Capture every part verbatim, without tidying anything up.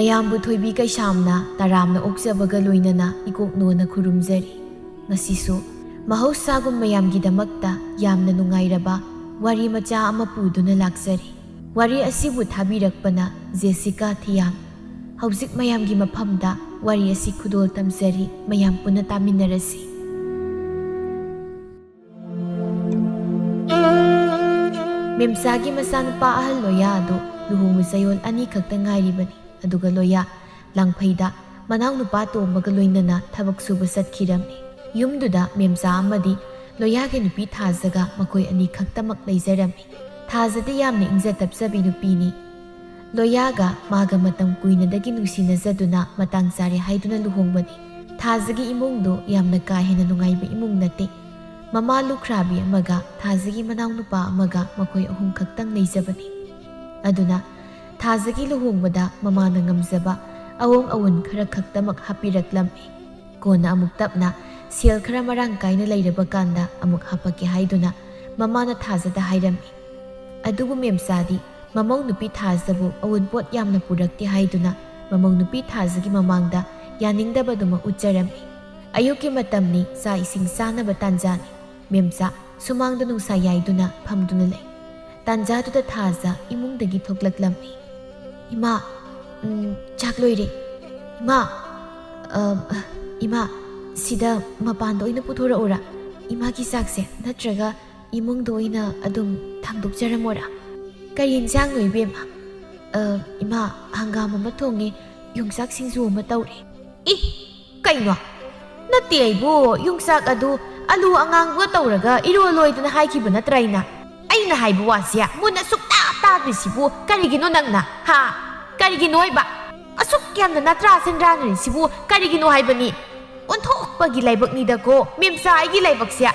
ꯃꯌꯥꯝꯕꯨ ꯊꯣꯏꯕꯤ ꯀꯩꯁꯥꯝꯅ ꯇꯔꯥꯝꯅ ꯑꯣꯛꯆꯕꯒ ꯂꯣꯏꯅꯅ ꯏꯀꯣꯛ ꯅꯣꯟꯅ ꯈꯨꯔꯨꯝꯖꯔꯤ꯫ ꯉꯁꯤꯁꯨ ꯃꯍꯧꯁꯥꯒꯨꯝ ꯃꯌꯥꯝꯒꯤꯗꯃꯛꯇ ꯌꯥꯝꯅ ꯅꯨꯡꯉꯥꯏꯔꯕ ꯋꯥꯔꯤ ꯃꯆꯥ ꯑꯃ ꯄꯨꯗꯨꯅ ꯂꯥꯛꯆꯔꯤ꯫ ꯋꯥꯔꯤ ꯑꯁꯤꯕꯨ ꯊꯥꯕꯤꯔꯛꯄꯅ ꯖꯦꯁꯤꯀꯥ ꯊꯤꯌꯥꯝ꯫ ꯍꯧꯖꯤꯛ ꯃꯌꯥꯝꯒꯤ ꯃꯐꯝꯗ ꯋꯥꯔꯤ ꯑꯁꯤ ꯈꯨꯗꯣꯜ ꯇꯝꯖꯔꯤ, ꯃꯌꯥꯝ ꯄꯨꯟꯅ ꯇꯥꯃꯤꯟꯅꯔꯁꯤ꯫ ꯃꯦꯝꯆꯥꯒꯤ ꯃꯆꯥꯅꯨꯄꯥ ꯑꯍꯜ ꯂꯣꯌꯥ ꯑꯗꯨ ꯂꯨꯍꯣꯡꯕ ꯆꯌꯣꯜ ꯑꯅꯤ ꯈꯛꯇ ꯉꯥꯏꯔꯤꯕꯅꯤ꯫ ꯑꯗꯨꯒ ꯂꯣꯌꯥ ꯂꯥꯡꯐꯩꯗ ꯃꯅꯥꯎꯅꯨꯄꯥ ꯇꯣꯝꯕꯒ ꯂꯣꯏꯅꯅ ꯊꯕꯛ ꯁꯨꯕ ꯆꯠꯈꯤꯔꯝꯃꯤ꯫ ꯌꯨꯝꯗꯨꯗ ꯃꯦꯝꯆꯥ ꯑꯃꯗꯤ ꯂꯣꯌꯥꯒꯤ ꯅꯨꯄꯤ ꯊꯥꯖꯒ ꯃꯈꯣꯏ ꯑꯅꯤ ꯈꯛꯇꯃꯛ ꯂꯩꯖꯔꯝꯃꯤ꯫ ꯊꯥꯖꯗꯤ ꯌꯥꯝꯅ ꯏꯪꯖ ꯇꯞꯆꯕꯤ ꯅꯨꯄꯤꯅꯤ꯫ ꯂꯣꯌꯥꯒ ꯃꯥꯒ ꯃꯇꯝ ꯀꯨꯏꯅꯗꯒꯤ ꯅꯨꯡꯁꯤꯅꯖꯗꯨꯅ ꯃꯇꯥꯡ ꯆꯥꯔꯦ ꯍꯥꯏꯗꯨꯅ ꯂꯨꯍꯣꯡꯕꯅꯤ꯫ ꯊꯥꯖꯒꯤ ꯏꯃꯨꯡꯗꯨ ꯌꯥꯝꯅ ꯀꯥ ꯍꯦꯟꯅ ꯅꯨꯡꯉꯥꯏꯕ ꯏꯃꯨꯡ ꯅꯠꯇꯦ꯫ ꯃꯃꯥ ꯂꯨꯈ꯭ꯔꯥꯕꯤ ꯑꯃꯒ ꯊꯥꯖꯒꯤ ꯃꯅꯥꯎꯅꯨꯄꯥ ꯑꯃꯒ ꯃꯈꯣꯏ ꯑꯍꯨꯝ ꯈꯛꯇꯪ ꯂꯩꯖꯕꯅꯤ꯫ ꯑꯗꯨꯅ ꯊꯥꯖꯒꯤ ꯂꯨꯍꯣꯡꯕꯗ ꯃꯃꯥꯅ ꯉꯝꯖꯕ ꯑꯋꯣꯡ ꯑꯋꯨꯟ ꯈꯔ ꯈꯛꯇꯃꯛ ꯍꯥꯞꯄꯤꯔꯛꯂꯝꯃꯤ꯫ ꯀꯣꯟꯅ ꯑꯃꯨꯛ ꯇꯞꯅ ꯁꯦꯜ ꯈꯔ ꯃꯔꯥꯡ ꯀꯥꯏꯅ ꯂꯩꯔꯕ ꯀꯥꯟꯗ ꯑꯃꯨꯛ ꯍꯥꯞꯄꯛꯀꯦ ꯍꯥꯏꯗꯨꯅ ꯃꯃꯥꯅ ꯊꯥꯖꯗ ꯍꯥꯏꯔꯝꯃꯤ꯫ ꯑꯗꯨꯕꯨ ꯃꯦꯝꯆꯥꯗꯤ ꯃꯃꯧ ꯅꯨꯄꯤ ꯊꯥꯖꯕꯨ ꯑꯋꯨꯟꯄꯣꯠ ꯌꯥꯝꯅ ꯄꯨꯔꯛꯇꯦ ꯍꯥꯏꯗꯨꯅ ꯃꯃꯧ ꯅꯨꯄꯤ ꯊꯥꯖꯒꯤ ꯃꯃꯥꯡꯗ ꯌꯥꯅꯤꯡꯗꯕꯗꯨꯃꯛ ꯎꯠꯆꯔꯝꯃꯤ꯫ ꯑꯌꯨꯛꯀꯤ ꯃꯇꯝꯅꯤ, ꯆꯥꯛ ꯏꯁꯤꯡ ꯆꯥꯅꯕ ꯇꯥꯟꯖꯥꯅꯤ꯫ ꯃꯦꯝꯆꯥ ꯁꯨꯃꯥꯡꯗ ꯅꯨꯡꯁꯥ ꯌꯥꯏꯗꯨꯅ ꯐꯝꯗꯨꯅ ꯂꯩ꯫ ꯇꯥꯟꯖꯥꯗꯨꯗ ꯊꯥꯖ ꯏꯃꯨꯡꯗꯒꯤ ꯊꯣꯛꯂꯛꯂꯝꯃꯤ꯫ "ꯏꯃꯥ, ꯎꯝ, ꯆꯥꯛ ꯂꯣꯏꯔꯦ꯫ ꯏꯃꯥ, ꯑ, ꯏꯃꯥ, ꯁꯤꯗ ꯃꯄꯥꯟꯗ ꯑꯣꯏꯅ ꯄꯨꯊꯣꯔꯛꯎꯔꯥ? ꯏꯃꯥꯒꯤ ꯆꯥꯛꯁꯦ, ꯅꯠꯇ꯭ꯔꯒ ꯏꯃꯨꯡꯗ ꯑꯣꯏꯅ ꯑꯗꯨꯝ ꯊꯥꯡꯗꯣꯛꯆꯔꯝꯃꯣꯔꯥ?" "ꯀꯔꯤ ꯏꯟꯁꯥꯡꯅꯣ, ꯏꯕꯦꯝꯃ?" "ꯑ, ꯏꯃꯥ, ꯍꯪꯒꯥꯝ ꯑꯃ ꯊꯣꯡꯉꯦ, ꯌꯣꯡꯆꯥꯛ ꯁꯤꯡꯖꯨ ꯑꯃ ꯇꯧꯔꯦ꯫" "ꯏ, ꯀꯩꯅꯣ? ꯅꯠꯇꯦ, ꯑꯩꯕꯨ ꯌꯣꯡꯆꯥꯛ ꯑꯗꯨ ꯑꯂꯨ ꯑꯉꯥꯡꯕꯒ ꯇꯧꯔꯒ ꯏꯔꯣꯜꯂꯣꯏꯗꯅ ꯍꯥꯏꯈꯤꯕ ꯅꯠꯇ꯭ꯔꯥ ꯑꯩꯅ? ꯑꯩꯅ ꯍꯥꯏꯕ ꯋꯥꯁꯦ ꯃꯨꯟꯅ ꯁꯨꯛꯇꯥ ꯇꯥꯗ꯭ꯔꯤꯁꯤꯕꯨ ꯀꯔꯤꯒꯤꯅꯣ ꯅꯪꯅ? ꯍꯥ? ꯀꯔꯤꯒꯤꯅꯣ ꯍꯥꯏꯕ? ꯑꯁꯨꯛ ꯌꯥꯝꯅ ꯅꯠꯇ꯭ꯔꯥ ꯁꯦꯟꯗ꯭ꯔꯥꯅꯔꯤꯁꯤꯕꯨ ꯀꯔꯤꯒꯤꯅꯣ ꯍꯥꯏꯕꯅꯤ? ꯑꯣꯟꯊꯣꯛꯄꯒꯤ ꯂꯥꯏꯕꯛꯅꯤꯗꯀꯣ, ꯃꯦꯝꯆꯥ ꯑꯩꯒꯤ ꯂꯥꯏꯕꯛꯁꯦ꯫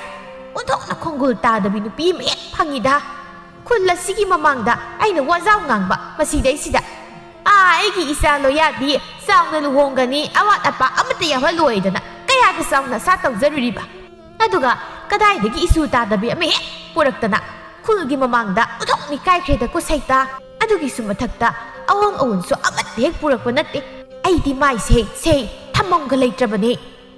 ꯑꯣꯟꯊꯣꯛꯅ ꯈꯣꯡꯒꯨꯜ ꯇꯥꯗꯕꯤ ꯅꯨꯄꯤ ꯑꯃ ꯍꯦꯛ ꯐꯪꯉꯤꯗ꯫ ꯈꯨꯜ ꯑꯁꯤꯒꯤ ꯃꯃꯥꯡꯗ ꯑꯩꯅ ꯋꯥꯖꯥꯎ ꯉꯥꯡꯕ ꯃꯁꯤꯗꯩꯁꯤꯗ꯫ ꯑꯥ, ꯑꯩꯒꯤ ꯏꯆꯥ ꯂꯣꯌꯥꯗꯤ ꯆꯥꯎꯅ ꯂꯨꯍꯣꯡꯒꯅꯤ, ꯑꯋꯥꯠ ꯑꯄꯥ ꯑꯃꯠꯇ ꯌꯥꯎꯍꯜꯂꯣꯏꯗꯅ ꯀꯌꯥꯗ ꯆꯥꯎꯅ ꯑꯁꯥ ꯇꯧꯖꯔꯨꯔꯤꯕ? ꯑꯗꯨꯒ ꯀꯗꯥꯏꯗꯒꯤ ꯏꯁꯨ ꯇꯥꯗꯕꯤ ꯑꯃ ꯍꯦꯛ ꯄꯨꯔꯛꯇꯅ ꯈꯨꯜꯒꯤ ꯃꯃꯥꯡꯗ ꯎꯊꯣꯛ ꯅꯤꯀꯥꯏꯈ꯭ꯔꯦꯗꯀꯣ ꯁꯩꯇꯥ꯫ ꯑꯗꯨꯒꯤꯁꯨ ꯃꯊꯛꯇ ꯑꯋꯥꯡ ꯑꯋꯨꯟꯁꯨ ꯑꯃꯠꯇ ꯍꯦꯛ ꯄꯨꯔꯛꯄ ꯅꯠꯇꯦ꯫ ꯑꯩꯗꯤ ꯃꯥꯏꯁꯦ ꯁꯦ ꯊꯝꯐꯝꯒ ꯂꯩꯇ꯭ꯔꯕꯅꯦ꯫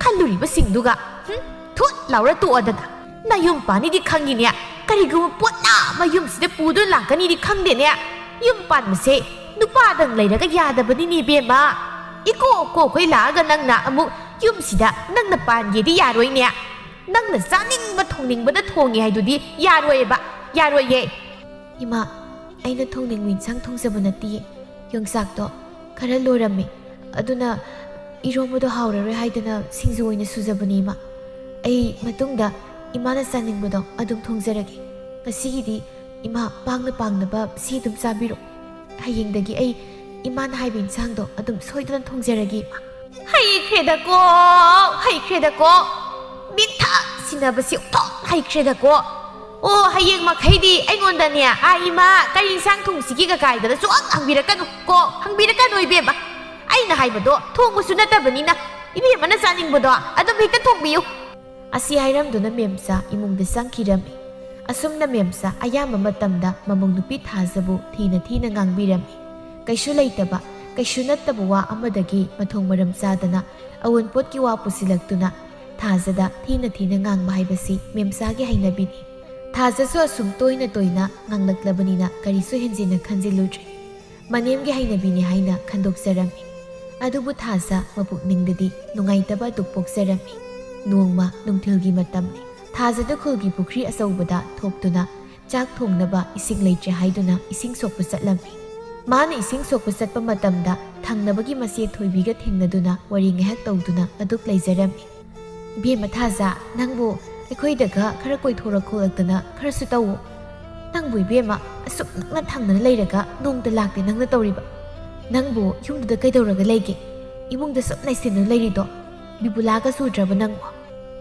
ꯈꯜꯂꯨꯔꯤꯕꯁꯤꯡꯗꯨꯒ, ꯍꯨꯝ, ꯊꯨꯠ ꯂꯥꯎꯔ ꯇꯣꯛꯑꯗꯅ꯫ ꯅꯌꯨꯝ ꯄꯥꯟꯅꯤꯗꯤ ꯈꯪꯉꯤꯅꯦ, ꯀꯔꯤꯒꯨꯝꯕ ꯄꯣꯠꯅ ꯑꯃ ꯌꯨꯝꯁꯤꯗ ꯄꯨꯗꯨꯅ ꯂꯥꯛꯀꯅꯤꯗꯤ ꯈꯪꯗꯦꯅꯦ꯫ ꯌꯨꯝ ꯄꯥꯟꯕꯁꯦ ꯅꯨꯄꯥꯗꯪ ꯂꯩꯔꯒ ꯌꯥꯗꯕꯅꯤꯅꯦ ꯏꯕꯦꯝꯃ꯫ ꯏꯀꯣ ꯀꯣꯛꯈꯩ ꯂꯥꯛꯑꯒ ꯅꯪꯅ ꯑꯃꯨꯛ ꯌꯨꯝꯁꯤꯗ ꯅꯪꯅ ꯄꯥꯟꯒꯦꯗꯤ ꯌꯥꯔꯣꯏꯅꯦ꯫ ꯅꯪꯅ ꯆꯥꯅꯤꯡꯕ ꯊꯣꯡꯅꯤꯡꯕꯗ ꯊꯣꯡꯉꯦ ꯍꯥꯏꯗꯨꯗꯤ ꯌꯥꯔꯣꯏꯕ, ꯌꯥꯔꯣꯏꯌꯦ꯫ ꯏꯃꯥ, ꯑꯩꯅ ꯊꯣꯡꯅꯤꯡꯕ ꯏꯟꯁꯥꯡ ꯊꯣꯡꯖꯕ ꯅꯠꯇꯤꯌꯦ꯫ ꯌꯣꯡꯆꯥꯛꯇꯣ ꯈꯔ ꯂꯣꯏꯔꯝꯃꯦ, ꯑꯗꯨꯅ ꯏꯔꯣꯝꯕꯗꯣ ꯍꯥꯎꯔꯔꯣꯏ ꯍꯥꯏꯗꯅ ꯁꯤꯡꯖꯨ ꯑꯣꯏꯅ ꯁꯨꯖꯕꯅꯦ, ꯏꯃꯥ꯫ ꯑꯩ ꯃꯇꯨꯡꯗ ꯏꯃꯥꯅ ꯆꯥꯅꯤꯡꯕꯗꯣ ꯑꯗꯨꯝ ꯊꯣꯡꯖꯔꯒꯦ꯫ ꯉꯁꯤꯒꯤꯗꯤ ꯏꯃꯥ, ꯄꯥꯡꯅ ꯄꯥꯡꯅꯕ ꯁꯤ ꯑꯗꯨꯝ ꯆꯥꯕꯤꯔꯣ꯫ ꯍꯌꯦꯡꯗꯒꯤ ꯑꯩ ꯏꯃꯥꯅ ꯍꯥꯏꯕ ꯏꯟꯁꯥꯡꯗꯣ ꯑꯗꯨꯝ ꯁꯣꯏꯗꯅ ꯊꯣꯡꯖꯔꯒꯦ, ꯏꯃꯥ꯫ ꯍꯩꯈ꯭ꯔꯦꯗꯀꯣ, ꯍꯩꯈ꯭ꯔꯦꯗꯀꯣ꯫ ꯃꯤꯠ ꯊꯥ ꯁꯤꯟꯅꯕꯁꯤ ꯑꯣꯟꯊꯣꯛ ꯍꯩꯈ꯭ꯔꯦꯗꯀꯣ꯫ ꯑꯣ, ꯍꯌꯦꯡ ꯃꯈꯩꯗꯤ ꯑꯩꯉꯣꯟꯗꯅꯦ, "ꯑꯥ, ꯏꯃꯥ, ꯀꯔꯤ ꯏꯟꯁꯥꯡ ꯊꯣꯡꯁꯤꯒꯦ?" ꯀꯥꯏꯗꯅ ꯁꯨꯡꯍꯪ ꯍꯪꯕꯤꯔꯛꯀꯅꯨ ꯀꯣ, ꯍꯪꯕꯤꯔꯛꯀꯅꯨ ꯏꯕꯦꯝꯃ꯫ ꯑꯩꯅ ꯍꯥꯏꯕꯗꯣ ꯊꯣꯡꯕꯁꯨ ꯅꯠꯇꯕꯅꯤꯅ, ꯏꯕꯦꯝꯃꯅ ꯆꯥꯅꯤꯡꯕꯗꯣ ꯑꯗꯨꯝ ꯍꯦꯛꯇ ꯊꯣꯡꯕꯤꯌꯨ꯫ ꯑꯁꯤ ꯍꯥꯏꯔꯝꯗꯨꯅ ꯃꯦꯝꯆꯥ ꯏꯃꯨꯡꯗ ꯆꯪꯈꯤꯔꯝꯃꯤ꯫ ꯑꯁꯨꯝꯅ ꯃꯦꯝꯆꯥ ꯑꯌꯥꯝꯕ ꯃꯇꯝꯗ ꯃꯃꯧ ꯅꯨꯄꯤ ꯊꯥꯖꯕꯨ ꯊꯤꯅ ꯊꯤꯅ ꯉꯥꯡꯕꯤꯔꯝꯃꯤ꯫ ꯀꯩꯁꯨ ꯂꯩꯇꯕ, ꯀꯩꯁꯨ ꯅꯠꯇꯕ ꯋꯥ ꯑꯃꯗꯒꯤ ꯃꯊꯣꯡ ꯃꯔꯝ ꯆꯥꯗꯅ ꯑꯋꯨꯟꯄꯣꯠꯀꯤ ꯋꯥ ꯄꯨꯁꯤꯜꯂꯛꯇꯨꯅ ꯊꯥꯖꯗ ꯊꯤꯅ ꯊꯤꯅ ꯉꯥꯡꯕ ꯍꯥꯏꯕꯁꯤ ꯃꯦꯝꯆꯥꯒꯤ ꯍꯩꯅꯕꯤꯅꯤ꯫ ꯊꯥꯖꯁꯨ ꯑꯁꯨꯝ ꯇꯣꯏꯅ ꯇꯣꯏꯅ ꯉꯥꯡꯂꯛꯂꯕꯅꯤꯅ ꯀꯔꯤꯁꯨ ꯍꯦꯟꯖꯤꯟꯅ ꯈꯟꯖꯤꯜꯂꯨꯗ꯭ꯔꯦ꯫ ꯃꯅꯦꯝꯒꯤ ꯍꯩꯅꯕꯤꯅꯤ ꯍꯥꯏꯅ ꯈꯟꯗꯣꯛꯆꯔꯝꯃꯤ꯫ ꯑꯗꯨꯕꯨ ꯊꯥꯖ ꯃꯄꯨꯛꯅꯤꯡꯗꯗꯤ ꯅꯨꯡꯉꯥꯏꯇꯕ ꯑꯗꯨ ꯄꯣꯛꯆꯔꯝꯃꯤ꯫ ꯅꯣꯡꯃ ꯅꯨꯡꯊꯤꯜꯒꯤ ꯃꯇꯝꯅꯤ꯫ ꯊꯥꯖꯗ ꯈꯨꯜꯒꯤ ꯄꯨꯈ꯭ꯔꯤ ꯑꯆꯧꯕꯗ ꯊꯣꯛꯇꯨꯅ ꯆꯥꯛ ꯊꯣꯡꯅꯕ ꯏꯁꯤꯡ ꯂꯩꯇ꯭ꯔꯦ ꯍꯥꯏꯗꯨꯅ ꯏꯁꯤꯡ ꯁꯣꯛꯄ ꯆꯠꯂꯝꯃꯤ꯫ ꯃꯥꯅ ꯏꯁꯤꯡ ꯁꯣꯛꯄ ꯆꯠꯄ ꯃꯇꯝꯗ ꯊꯪꯅꯕꯒꯤ ꯃꯆꯦ ꯊꯣꯏꯕꯤꯒ ꯊꯦꯡꯅꯗꯨꯅ ꯋꯥꯔꯤ ꯉꯥꯏꯍꯥꯛ ꯇꯧꯗꯨꯅ ꯑꯗꯨꯛ ꯂꯩꯖꯔꯝꯃꯤ꯫ "ꯏꯕꯦꯝꯃ ꯊꯥꯖ, ꯅꯪꯕꯨ ꯑꯩꯈꯣꯏꯗꯒ ꯈꯔ ꯀꯣꯏꯊꯣꯔꯛ ꯈꯣꯠꯂꯛꯇꯅ ꯈꯔꯁꯨ ꯇꯧꯋꯣ꯫ ꯅꯪꯕꯨ ꯏꯕꯦꯝꯃ ꯑꯁꯨꯛ ꯅꯛꯅ ꯊꯪꯅꯅ ꯂꯩꯔꯒ ꯅꯣꯡꯇ ꯂꯥꯛꯇꯦ ꯅꯪꯅ ꯇꯧꯔꯤꯕ꯫ ꯅꯪꯕꯨ ꯌꯨꯝꯗꯨꯗ ꯀꯩꯗꯧꯔꯒ ꯂꯩꯒꯦ? ꯏꯃꯨꯡꯗ ꯁꯨꯝ ꯂꯩꯁꯤꯟꯗꯨꯅ ꯂꯩꯔꯤꯗꯣ? ꯕꯤꯕꯨꯂꯥꯒ ꯆꯨꯗ꯭ꯔꯕ ꯅꯪꯕꯨ?"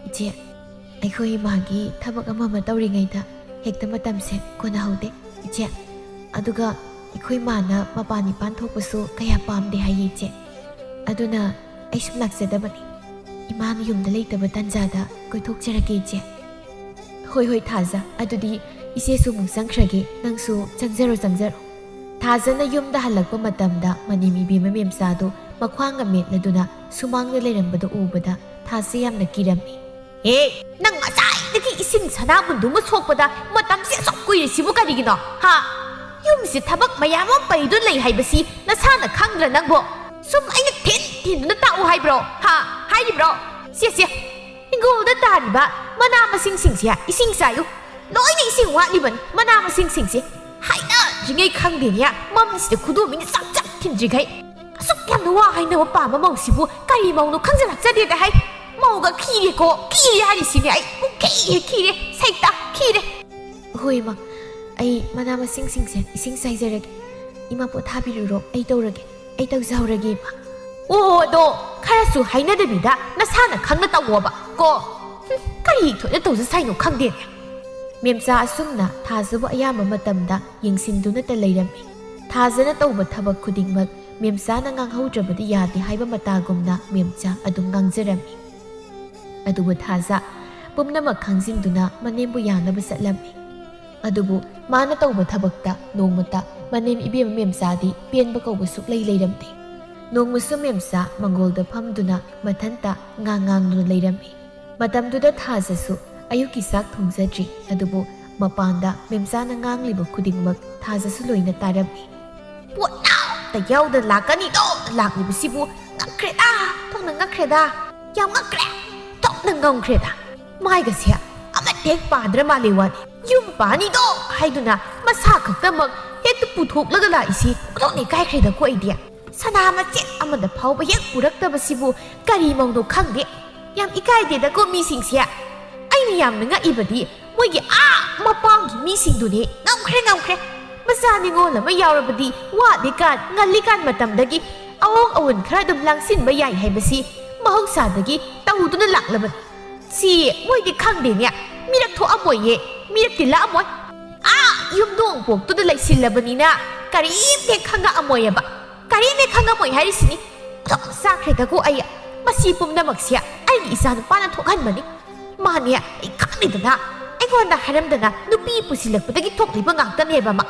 "ꯏꯆꯦ, ꯑꯩꯈꯣꯏ ꯏꯃꯥꯒꯤ ꯊꯕꯛ ꯑꯃ ꯑꯃ ꯇꯧꯔꯤꯉꯩꯗ ꯍꯦꯛꯇ ꯃꯇꯝꯁꯦ ꯀꯣꯟꯅꯍꯧꯗꯦ, ꯏꯆꯦ꯫ ꯑꯗꯨꯒ ꯑꯩꯈꯣꯏ ꯃꯥꯅ ꯃꯄꯥꯟ ꯏꯄꯥꯟ ꯊꯣꯛꯄꯁꯨ ꯀꯌꯥ ꯄꯥꯝꯗꯦ ꯍꯥꯏꯌꯦ, ꯏꯆꯦ꯫ ꯑꯗꯨꯅ ꯑꯩ ꯁꯨꯝ ꯂꯥꯛꯆꯗꯕꯅꯤ꯫ ꯏꯃꯥꯅ ꯌꯨꯝꯗ ꯂꯩꯇꯕ ꯇꯥꯟꯖꯥꯗ ꯀꯣꯏꯊꯣꯛꯆꯔꯛꯀꯦ, ꯏꯆꯦ꯫" "ꯍꯣꯏ, ꯍꯣꯏ, ꯊꯥꯖ꯫ ꯑꯗꯨꯗꯤ ꯏꯆꯦꯁꯨ ꯑꯃꯨꯛ ꯆꯪꯈ꯭ꯔꯒꯦ꯫ ꯅꯪꯁꯨ ꯆꯪꯖꯔꯣ, ꯆꯪꯖꯔꯣ꯫" ꯊꯥꯖꯅ ꯌꯨꯝꯗ ꯍꯜꯂꯛꯄ ꯃꯇꯝꯗ ꯃꯅꯦꯝ ꯏꯕꯦꯝꯃ ꯃꯦꯝꯆꯥꯗꯨ ꯃꯈ꯭ꯋꯥꯡꯒ ꯃꯦꯠꯂꯗꯨꯅ ꯁꯨꯃꯥꯡꯗ ꯂꯩꯔꯝꯕꯗꯨ ꯎꯕꯗ ꯊꯥꯖ ꯌꯥꯝꯅ ꯀꯤꯔꯝꯃꯤ꯫ "ꯍꯦ, ꯅꯪ ꯉꯁꯥꯏꯗꯒꯤ ꯏꯁꯤꯡ ꯁꯅꯥꯕꯨꯟꯗꯨ ꯑꯃ ꯁꯣꯛꯄꯗ ꯃꯇꯝꯁꯦ ꯑꯁꯨꯛ ꯀꯨꯏꯔꯤꯁꯤꯕꯨ ꯀꯔꯤꯒꯤꯅꯣ? ꯍꯥ? ꯌꯨꯝꯁꯤ ꯊꯕꯛ ꯃꯌꯥꯝ ꯑꯃ ꯄꯩꯗꯨꯅ ꯂꯩ ꯍꯥꯏꯕꯁꯤ ꯅꯁꯥꯅ ꯈꯪꯗ꯭ꯔ ꯅꯪꯕꯣ? ꯁꯨꯝ ꯑꯩꯅ ꯊꯤꯟ ꯊꯤꯟꯗꯨꯅ ꯇꯥꯛꯎ ꯍꯥꯏꯕ꯭ꯔꯣ? ꯍꯥ? ꯍꯥꯏꯔꯤꯕ꯭ꯔꯣ? ꯁꯦ, ꯁꯦ, ꯍꯤꯡꯒꯣꯜꯗ ꯇꯥꯔꯤꯕ ꯃꯅꯥ ꯃꯁꯤꯡꯁꯤꯡꯁꯦ ꯏꯁꯤꯡ ꯆꯥꯏꯌꯨ꯫ ꯂꯣꯏꯅ ꯏꯁꯤꯡ ꯋꯥꯠꯂꯤꯕꯅꯤ꯫ ꯃꯅꯥ ꯃꯁꯤꯡꯁꯤꯡꯁꯦ ꯍꯥꯏꯅꯗ꯭ꯔꯤꯉꯩ ꯈꯪꯗꯦꯅꯦ, ꯃꯝꯁꯤꯗ ꯈꯨꯗꯣꯝꯕꯤꯅ ꯆꯥꯛ ꯆꯥꯛ ꯊꯤꯟꯗ꯭ꯔꯤꯈꯩ꯫ ꯑꯁꯨꯛ ꯌꯥꯝꯅ ꯋꯥ ꯍꯥꯏꯅꯕ ꯄꯥꯝꯕ ꯃꯧꯁꯤꯕꯨ ꯀꯔꯤ ꯃꯧꯅꯣ ꯈꯪꯖꯤꯜꯂꯛꯆꯗꯦꯗ ꯍꯥꯏ꯫ ꯃꯧꯒ ꯈꯤꯔꯦꯀꯣ, ꯈꯤꯔꯦ ꯍꯥꯏꯔꯤꯁꯤꯅꯦ ꯑꯩ꯫ ꯄꯨꯡꯈꯤ ꯍꯦꯛ ꯈꯤꯔꯦ, ꯁꯩꯇ ꯈꯤꯔꯦ꯫ ꯍꯣꯏ, ꯏꯃꯥ, ꯑꯩ ꯃꯅꯥ ꯃꯁꯤꯡꯁꯤꯡꯁꯦ ꯏꯁꯤꯡ ꯆꯥꯏꯖꯔꯒꯦ꯫ ꯏꯃꯥ ꯄꯣꯊꯥꯕꯤꯔꯨꯔꯣ, ꯑꯩ ꯇꯧꯔꯒꯦ, ꯑꯩ ꯇꯧꯖꯍꯧꯔꯒꯦ, ꯏꯃꯥ꯫ ꯑꯣ, ꯑꯗꯣ ꯈꯔꯁꯨ ꯍꯥꯏꯅꯗꯕꯤꯗ ꯅꯁꯥꯅ ꯈꯪꯅ ꯇꯧꯋꯣꯕ ꯀꯣ꯫ ꯍꯨꯝ, ꯀꯔꯤ ꯊꯣꯛꯅ ꯇꯧꯖ ꯁꯥꯏꯅꯣ ꯈꯪꯗꯦꯅꯦ꯫ ꯃꯦꯝꯆꯥ ꯑꯁꯨꯝꯅ ꯊꯥꯖꯕꯨ ꯑꯌꯥꯝꯕ ꯃꯇꯝꯗ ꯌꯦꯡꯁꯤꯟꯗꯨꯅꯇ ꯂꯩꯔꯝꯃꯤ꯫ ꯊꯥꯖꯅ ꯇꯧꯕ ꯊꯕꯛ ꯈꯨꯗꯤꯡꯃꯛ ꯃꯦꯝꯆꯥꯅ ꯉꯥꯡꯍꯧꯗ꯭ꯔꯕꯗꯤ ꯌꯥꯗꯦ ꯍꯥꯏꯕ ꯃꯇꯥꯒꯨꯝꯅ ꯃꯦꯝꯆꯥ ꯑꯗꯨꯝ ꯉꯥꯡꯖꯔꯝꯃꯤ꯫ ꯑꯗꯨꯕꯨ ꯊꯥꯖ ꯄꯨꯝꯅꯃꯛ ꯈꯪꯖꯤꯟꯗꯨꯅ ꯃꯅꯦꯝꯕꯨ ꯌꯥꯅꯕ ꯆꯠꯂꯝꯃꯤ꯫ ꯑꯗꯨꯕꯨ ꯃꯥꯅ ꯇꯧꯕ ꯊꯕꯛꯇ ꯅꯣꯡꯃꯇ ꯃꯅꯦꯝ ꯏꯕꯦꯝꯃ ꯃꯦꯝꯆꯥꯗꯤ ꯄꯦꯟꯕ ꯀꯧꯕ ꯁꯨꯛꯂꯩ ꯂꯩꯔꯝꯗꯦ꯫ ꯅꯣꯡꯃꯁꯨ ꯃꯦꯝꯆꯥ ꯃꯪꯒꯣꯜꯗ ꯐꯝꯗꯨꯅ ꯃꯊꯟꯇ ꯉꯥꯡ ꯉꯥꯡꯗꯨꯅ ꯂꯩꯔꯝꯃꯤ꯫ ꯃꯇꯝꯗꯨꯗ ꯊꯥꯖꯁꯨ ꯑꯌꯨꯛꯀꯤ ꯆꯥꯛ ꯊꯣꯡꯖꯗ꯭ꯔꯤ, ꯑꯗꯨꯕꯨ ꯃꯄꯥꯟꯗ ꯃꯦꯝꯆꯥꯅ ꯉꯥꯡꯂꯤꯕ ꯈꯨꯗꯤꯡꯃꯛ ꯊꯥꯖꯁꯨ ꯂꯣꯏꯅ ꯇꯥꯔꯝꯃꯤ꯫ "ꯄꯣꯠ ꯑꯃꯠꯇ ꯌꯥꯎꯗꯅ ꯂꯥꯛꯀꯅꯤꯗꯣ ꯂꯥꯛꯂꯤꯕꯁꯤꯕꯨ ꯉꯛꯈ꯭ꯔꯦꯗ, ꯊꯣꯛꯅ ꯉꯛꯈ꯭ꯔꯦꯗ, ꯌꯥꯝ ꯉꯛꯈ꯭ꯔꯦ, ꯊꯣꯛꯅ ꯉꯝꯈ꯭ꯔꯦꯗ꯫ ꯃꯥꯏꯒꯁꯦ ꯑꯃꯠꯇ ꯍꯦꯛ ꯄꯥꯗ꯭ꯔ ꯃꯥꯜꯂꯦ ꯋꯥꯅꯤ꯫ ꯌꯨꯝ ꯄꯥꯅꯤꯗꯣ ꯍꯥꯏꯗꯨꯅ ꯃꯁꯥ ꯈꯛꯇꯃꯛ ꯍꯦꯛꯇ ꯄꯨꯊꯣꯛꯂꯒ ꯂꯥꯛꯏꯁꯤ ꯑꯣꯟꯊꯣꯛꯅ ꯏꯀꯥꯏꯈ꯭ꯔꯦꯗꯀꯣ ꯑꯩꯗꯤ꯫ ꯁꯅꯥ ꯃꯆꯦꯠ ꯑꯃꯗ ꯐꯥꯎꯕ ꯍꯦꯛ ꯄꯨꯔꯛꯇꯕꯁꯤꯕꯨ ꯀꯔꯤ ꯃꯧꯅꯣ ꯈꯪꯗꯦ꯫ ꯌꯥꯝ ꯏꯀꯥꯏꯗꯦꯗꯀꯣ ꯃꯤꯁꯤꯡꯁꯦ꯫ ꯑꯩꯅ ꯌꯥꯝꯅ ꯉꯛꯏꯕꯗꯤ ꯃꯣꯏꯒꯤ ꯑꯥ ꯃꯄꯥꯝꯒꯤ ꯃꯤꯁꯤꯡꯗꯨꯅꯤ꯫ ꯉꯝꯈ꯭ꯔꯦ, ꯉꯝꯈ꯭ꯔꯦ꯫ ꯃꯆꯥ ꯅꯤꯉꯣꯜ ꯑꯃ ꯌꯥꯎꯔꯕꯗꯤ ꯋꯥꯠꯂꯤꯀꯥꯟ, ꯉꯜꯂꯤꯀꯥꯟ ꯃꯇꯝꯗꯒꯤ ꯑꯑꯣꯡ ꯑꯑꯣꯟ ꯈꯔ ꯑꯗꯨꯝ ꯂꯥꯡꯁꯤꯟꯕ ꯌꯥꯏ ꯍꯥꯏꯕꯁꯤ ꯃꯍꯧꯁꯥꯗꯒꯤ ꯇꯧꯗꯨꯅ ꯂꯥꯛꯂꯕꯅꯤ꯫ ꯁꯤ ꯃꯣꯏꯗꯤ ꯈꯪꯗꯦꯅꯦ, ꯃꯤꯔꯛ ꯊꯣꯛꯑꯝꯃꯣꯏꯌꯦ, ꯃꯤꯔꯛ ꯇꯤꯜꯂꯛꯑꯝꯃꯣꯏ꯫ ꯑꯥ ꯌꯨꯝꯗꯣꯡ ꯄꯣꯛꯇꯨꯗ ꯂꯩꯁꯤꯜꯂꯕꯅꯤꯅ ꯀꯔꯤꯝꯇ ꯈꯪꯉꯛꯑꯝꯃꯣꯏꯑꯕ, ꯀꯔꯤꯝꯇ ꯈꯪꯉꯝꯃꯣꯏ ꯍꯥꯏꯔꯤꯁꯤꯅꯤ꯫ ꯑꯣꯟꯊꯣꯛꯅ ꯆꯥꯈ꯭ꯔꯦꯗꯀꯣ ꯑꯩ꯫ ꯃꯁꯤ ꯄꯨꯝꯅꯃꯛꯁꯦ ꯑꯩꯒꯤ ꯏꯆꯥꯅꯨꯄꯥꯅ ꯊꯣꯛꯍꯟꯕꯅꯤ꯫ ꯃꯥꯅꯦ, ꯑꯩ ꯈꯪꯂꯤꯗꯅ, ꯑꯩꯉꯣꯟꯗ ꯍꯥꯏꯔꯝꯗꯅ ꯅꯨꯄꯤ ꯄꯨꯁꯤꯜꯂꯛꯄꯗꯒꯤ ꯊꯣꯛꯂꯤꯕ ꯉꯥꯛꯇꯅꯦꯕ ꯃꯥ꯫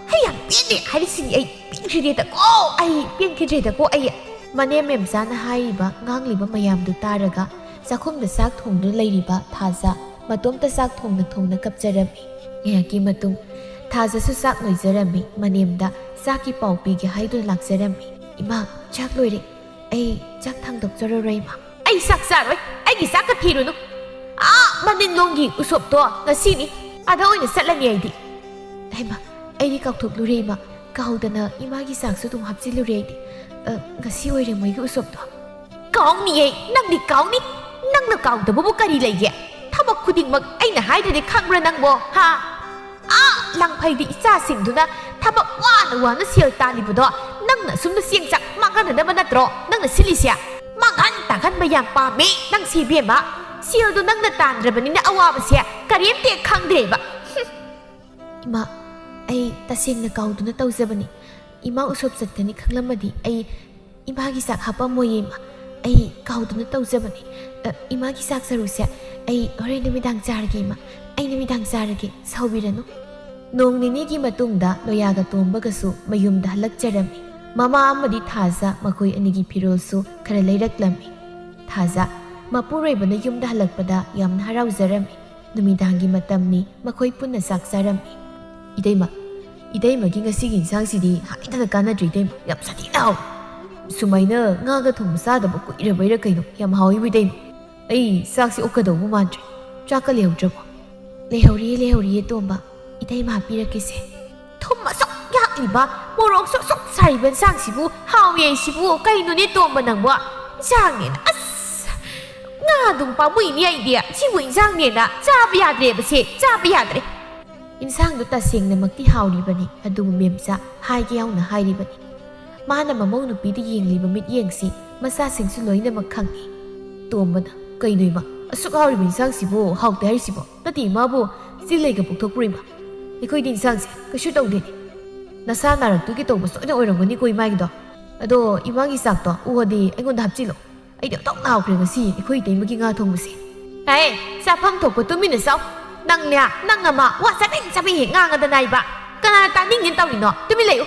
ꯑꯩ ꯌꯥꯝ ꯄꯦꯟꯗꯦ ꯍꯥꯏꯔꯤꯁꯤꯅꯤ꯫ ꯑꯩ ꯄꯦꯟꯈꯤꯗ꯭ꯔꯦꯗꯀꯣ꯫ ꯑꯩ ꯄꯦꯟꯈꯤꯗ꯭ꯔꯦꯗꯀꯣ꯫ ꯑꯩ ꯃꯅꯦꯝ ꯃꯦꯝꯆꯥꯅ ꯍꯥꯏꯔꯤꯕ, ꯉꯥꯡꯂꯤꯕ ꯃꯌꯥꯝꯗꯨ ꯇꯥꯔꯒ ꯆꯥꯛꯈꯨꯝꯗ ꯆꯥꯛ ꯊꯣꯡꯗꯨꯅ ꯂꯩꯔꯤꯕ ꯊꯥꯖ ꯃꯇꯣꯝꯇ ꯆꯥꯛ ꯊꯣꯡꯅ ꯊꯣꯡꯅ ꯀꯞꯆꯔꯝꯃꯤ꯫ ꯉꯥꯏꯍꯥꯛꯀꯤ ꯃꯇꯨꯡ ꯊꯥꯖꯁꯨ ꯆꯥꯛ ꯂꯣꯏꯖꯔꯝꯃꯤ꯫ ꯃꯅꯦꯝꯗ ꯆꯥꯛꯀꯤ ꯄꯥꯎ ꯄꯤꯒꯦ ꯍꯥꯏꯗꯨꯅ ꯂꯥꯛꯆꯔꯝꯃꯤ꯫ "ꯏꯃꯥ, ꯆꯥꯛ ꯂꯣꯏꯔꯦ꯫ ꯑꯩ ꯆꯥꯛ ꯊꯥꯡꯗꯣꯛꯆꯔꯔꯣꯏ, ꯏꯃꯥ꯫" "ꯑꯩ ꯆꯥꯛ ꯆꯥꯔꯣꯏ꯫ ꯑꯩꯒꯤ ꯆꯥꯛꯀ ꯊꯤꯔꯨꯅꯨ꯫ ꯑꯥ ꯃꯅꯤꯡꯂꯣꯝꯒꯤ ꯎꯁꯣꯞꯇꯣ ꯉꯁꯤꯅꯤ꯫ ꯑꯗ ꯑꯣꯏꯅ ꯆꯠꯂꯅꯤ ꯑꯩꯗꯤ꯫" "ꯍꯩꯃꯥ, ꯑꯩꯗꯤ ꯀꯥꯎꯊꯣꯛꯂꯨꯔꯦ, ꯏꯃꯥ꯫ ꯀꯥꯎꯗꯅ ꯏꯃꯥꯒꯤ ꯆꯥꯛꯁꯨ ꯑꯗꯨꯝ ꯍꯥꯞꯆꯤꯜꯂꯨꯔꯦ ꯑꯩꯗꯤ꯫ ꯑ, ꯉꯁꯤ ꯑꯣꯏꯔꯦ ꯃꯣꯏꯒꯤ ꯎꯁꯣꯞꯇꯣ꯫" "ꯀꯥꯎꯅꯤꯌꯦ, ꯅꯪꯗꯤ ꯀꯥꯎꯅꯤ꯫ ꯅꯪꯅ ꯀꯥꯎꯗꯕꯕꯨ ꯀꯔꯤ ꯂꯩꯒꯦ? ꯊꯕꯛ ꯈꯨꯗꯤꯡꯃꯛ ꯑꯩꯅ ꯍꯥꯏꯗ꯭ꯔꯗꯤ ꯈꯪꯕ꯭ꯔꯥ ꯅꯪꯕꯣ, ꯍꯥ? ꯑꯥ ꯂꯥꯡꯐꯩꯗꯤ ꯏꯆꯥꯁꯤꯡꯗꯨꯅ ꯊꯕꯛ ꯋꯥꯅ ꯋꯥꯅ ꯁꯦꯜ ꯇꯥꯜꯂꯤꯕꯗꯣ ꯅꯪꯅ ꯑꯁꯨꯝꯅ ꯆꯦꯡ ꯆꯥꯛ ꯃꯥꯡꯍꯟꯅꯅꯕ ꯅꯠꯇ꯭ꯔꯣ ꯅꯪꯅ ꯁꯤꯜꯂꯤꯁꯦ? ꯃꯥꯡꯍꯟ ꯇꯥꯛꯍꯟꯕ ꯌꯥꯝ ꯄꯥꯝꯃꯦ ꯅꯪꯁꯦ, ꯏꯕꯦꯝꯃ꯫ ꯁꯦꯜꯗꯣ ꯅꯪꯅ ꯇꯥꯟꯗ꯭ꯔꯕꯅꯤꯅ ꯑꯋꯥꯕꯁꯦ ꯀꯔꯤꯝꯇ ꯍꯦꯛ ꯈꯪꯗ꯭ꯔꯦꯕ꯫" "ꯍꯨꯝ꯫ ꯏꯃꯥ, ꯑꯩ ꯇꯁꯦꯡꯅ ꯀꯥꯎꯗꯨꯅ ꯇꯧꯖꯕꯅꯤ꯫ ꯏꯃꯥ ꯎꯁꯣꯞ ꯆꯠꯀꯅꯤ ꯈꯪꯂꯝꯃꯗꯤ ꯑꯩ ꯏꯃꯥꯒꯤ ꯆꯥꯛ ꯍꯥꯞꯄꯝꯃꯣꯏꯌꯦ, ꯏꯃꯥ꯫ ꯑꯩ ꯀꯥꯎꯗꯨꯅ ꯇꯧꯖꯕꯅꯤ꯫ ꯑ, ꯏꯃꯥꯒꯤ ꯆꯥꯛ ꯁꯔꯨꯛꯁꯦ ꯑꯩ ꯍꯣꯔꯦꯟ ꯅꯨꯃꯤꯗꯥꯡ ꯆꯥꯔꯒꯦ, ꯏꯃꯥ꯫ ꯑꯩ ꯅꯨꯃꯤꯗꯥꯡ ꯆꯥꯔꯒꯦ, ꯁꯥꯎꯕꯤꯔꯅꯨ꯫" ꯅꯣꯡ ꯅꯤꯅꯤꯒꯤ ꯃꯇꯨꯡꯗ ꯂꯣꯌꯥꯒ ꯇꯣꯝꯕꯒꯁꯨ ꯃꯌꯨꯝꯗ ꯍꯜꯂꯛꯆꯔꯝꯃꯤ꯫ ꯃꯃꯥ ꯑꯃꯗꯤ ꯊꯥꯖ ꯃꯈꯣꯏ ꯑꯅꯤꯒꯤ ꯐꯤꯔꯣꯜꯁꯨ ꯈꯔ ꯂꯩꯔꯛꯂꯝꯃꯤ꯫ ꯊꯥꯖ ꯃꯄꯨꯔꯣꯏꯕꯅ ꯌꯨꯝꯗ ꯍꯜꯂꯛꯄꯗ ꯌꯥꯝꯅ ꯍꯔꯥꯎꯖꯔꯝꯃꯤ꯫ ꯅꯨꯃꯤꯗꯥꯡꯒꯤ ꯃꯇꯝꯅꯤ, ꯃꯈꯣꯏ ꯄꯨꯟꯅ ꯆꯥꯛ ꯆꯥꯔꯝꯃꯤ꯫ "ꯏꯇꯩꯃ, ꯏꯇꯩꯃꯒꯤ ꯉꯁꯤꯒꯤ ꯏꯟꯁꯥꯡꯁꯤꯗꯤ ꯍꯥꯏꯗꯅ ꯀꯥꯟꯅꯗ꯭ꯔꯦ, ꯏꯇꯩꯃ꯫ ꯌꯥꯝ ꯁꯥꯊꯤꯅ ꯍꯥꯎꯏ꯫ ꯁꯨꯃꯥꯏꯅ ꯉꯥꯒ ꯊꯣꯡꯕ ꯆꯥꯗꯕ ꯀꯨꯏꯔꯕꯩꯔꯥ ꯀꯩꯅꯣ, ꯌꯥꯝ ꯍꯥꯎꯏꯕꯨ, ꯏꯇꯩꯃ꯫ ꯑꯩ ꯆꯥꯛꯁꯤ ꯑꯣꯛꯀꯗꯧꯕ ꯃꯥꯟꯗ꯭ꯔꯦ꯫ ꯆꯥꯛꯀ ꯂꯩꯍꯧꯗ꯭ꯔꯕꯣ?" "ꯂꯩꯍꯧꯔꯤꯌꯦ, ꯂꯩꯍꯧꯔꯤꯌꯦ, ꯇꯣꯝꯕ꯫ ꯏꯇꯩꯃ ꯍꯥꯞꯄꯤꯔꯛꯀꯦꯁꯦ꯫" "ꯊꯨꯝ ꯑꯁꯨꯛ ꯌꯥꯛꯂꯤꯕ, ꯃꯣꯔꯣꯛꯁꯨ ꯑꯁꯨꯛ ꯁꯥꯔꯤꯕ ꯏꯟꯁꯥꯡꯁꯤꯕꯨ ꯍꯥꯎꯏ ꯍꯥꯏꯁꯤꯕꯨ ꯀꯩꯅꯣꯅꯦ, ꯇꯣꯝꯕ ꯅꯪꯕꯣ? ꯏꯟꯁꯥꯡꯅꯦꯅ, ꯑꯁ, ꯉꯥ ꯑꯗꯨꯝ ꯄꯥꯝꯃꯨꯏꯅꯦ ꯑꯩꯗꯤ꯫ ꯁꯤꯕꯨ ꯏꯟꯁꯥꯡꯅꯦꯅ ꯆꯥꯕ ꯌꯥꯗ꯭ꯔꯦꯕ, ꯁꯦ, ꯆꯥꯕ ꯌꯥꯗ꯭ꯔꯦ꯫" ꯏꯟꯁꯥꯡꯗꯨ ꯇꯁꯦꯡꯅꯃꯛꯇꯤ ꯍꯥꯎꯔꯤꯕꯅꯤ, ꯑꯗꯨꯕꯨ ꯃꯦꯝꯆꯥ ꯍꯥꯏꯒꯦ ꯌꯥꯎꯅ ꯍꯥꯏꯔꯤꯕꯅꯤ꯫ ꯃꯥꯅ ꯃꯃꯧ ꯅꯨꯄꯤꯗ ꯌꯦꯡꯂꯤꯕ ꯃꯤꯠꯌꯦꯡꯁꯤ ꯃꯆꯥꯁꯤꯡꯁꯨ ꯂꯣꯏꯅꯃꯛ ꯈꯪꯏ꯫ ꯇꯣꯝꯕꯅ, "ꯀꯩꯅꯣ ꯏꯃꯥ, ꯑꯁꯨꯛ ꯍꯥꯎꯔꯤꯕ ꯏꯟꯁꯥꯡꯁꯤꯕꯨ ꯍꯥꯎꯇꯦ ꯍꯥꯏꯔꯤꯁꯤꯕꯣ? ꯅꯠꯇꯦ, ꯏꯃꯥꯕꯨ ꯆꯤꯜ ꯂꯩꯒ ꯄꯣꯛꯊꯣꯛꯄ꯭ꯔꯣ ꯏꯃꯥ? ꯑꯩꯈꯣꯏꯗꯤ ꯏꯟꯁꯥꯡꯁꯦ ꯀꯩꯁꯨ ꯇꯧꯗꯦꯅꯦ꯫ ꯅꯁꯥ ꯅꯥꯔꯛꯇꯨꯒꯤ ꯇꯧꯕ ꯁꯣꯏꯗꯅ ꯑꯣꯏꯔꯝꯒꯅꯤꯀꯣ ꯏꯃꯥꯒꯤꯗꯣ꯫ ꯑꯗꯣ ꯏꯃꯥꯒꯤ ꯆꯥꯛꯇꯣ ꯎꯍꯗꯤ ꯑꯩꯉꯣꯟꯗ ꯍꯥꯞꯆꯤꯜꯂꯣ꯫ ꯑꯩꯗꯤ ꯑꯣꯟꯊꯣꯛ ꯍꯥꯎꯈ꯭ꯔꯦ ꯉꯁꯤ ꯑꯩꯈꯣꯏ ꯏꯇꯩꯃꯒꯤ ꯉꯥ ꯊꯣꯡꯕꯁꯦ꯫" "ꯑꯦ, ꯆꯥꯐꯝ ꯊꯣꯛꯄ ꯇꯨꯃꯤꯟꯅ ꯆꯥꯎ꯫ ꯅꯪꯅꯦ, ꯅꯪ ꯑꯃ ꯋꯥ ꯆꯥꯕꯦꯡ ꯆꯥꯕꯦꯡ ꯍꯦꯛ ꯉꯥꯡꯉꯗꯅ ꯏꯕ꯫ ꯀꯅꯥꯅ ꯇꯥꯅꯤꯡꯉꯦꯅ ꯇꯧꯔꯤꯅꯣ? ꯇꯨꯃꯤꯟ ꯂꯩꯌꯨ꯫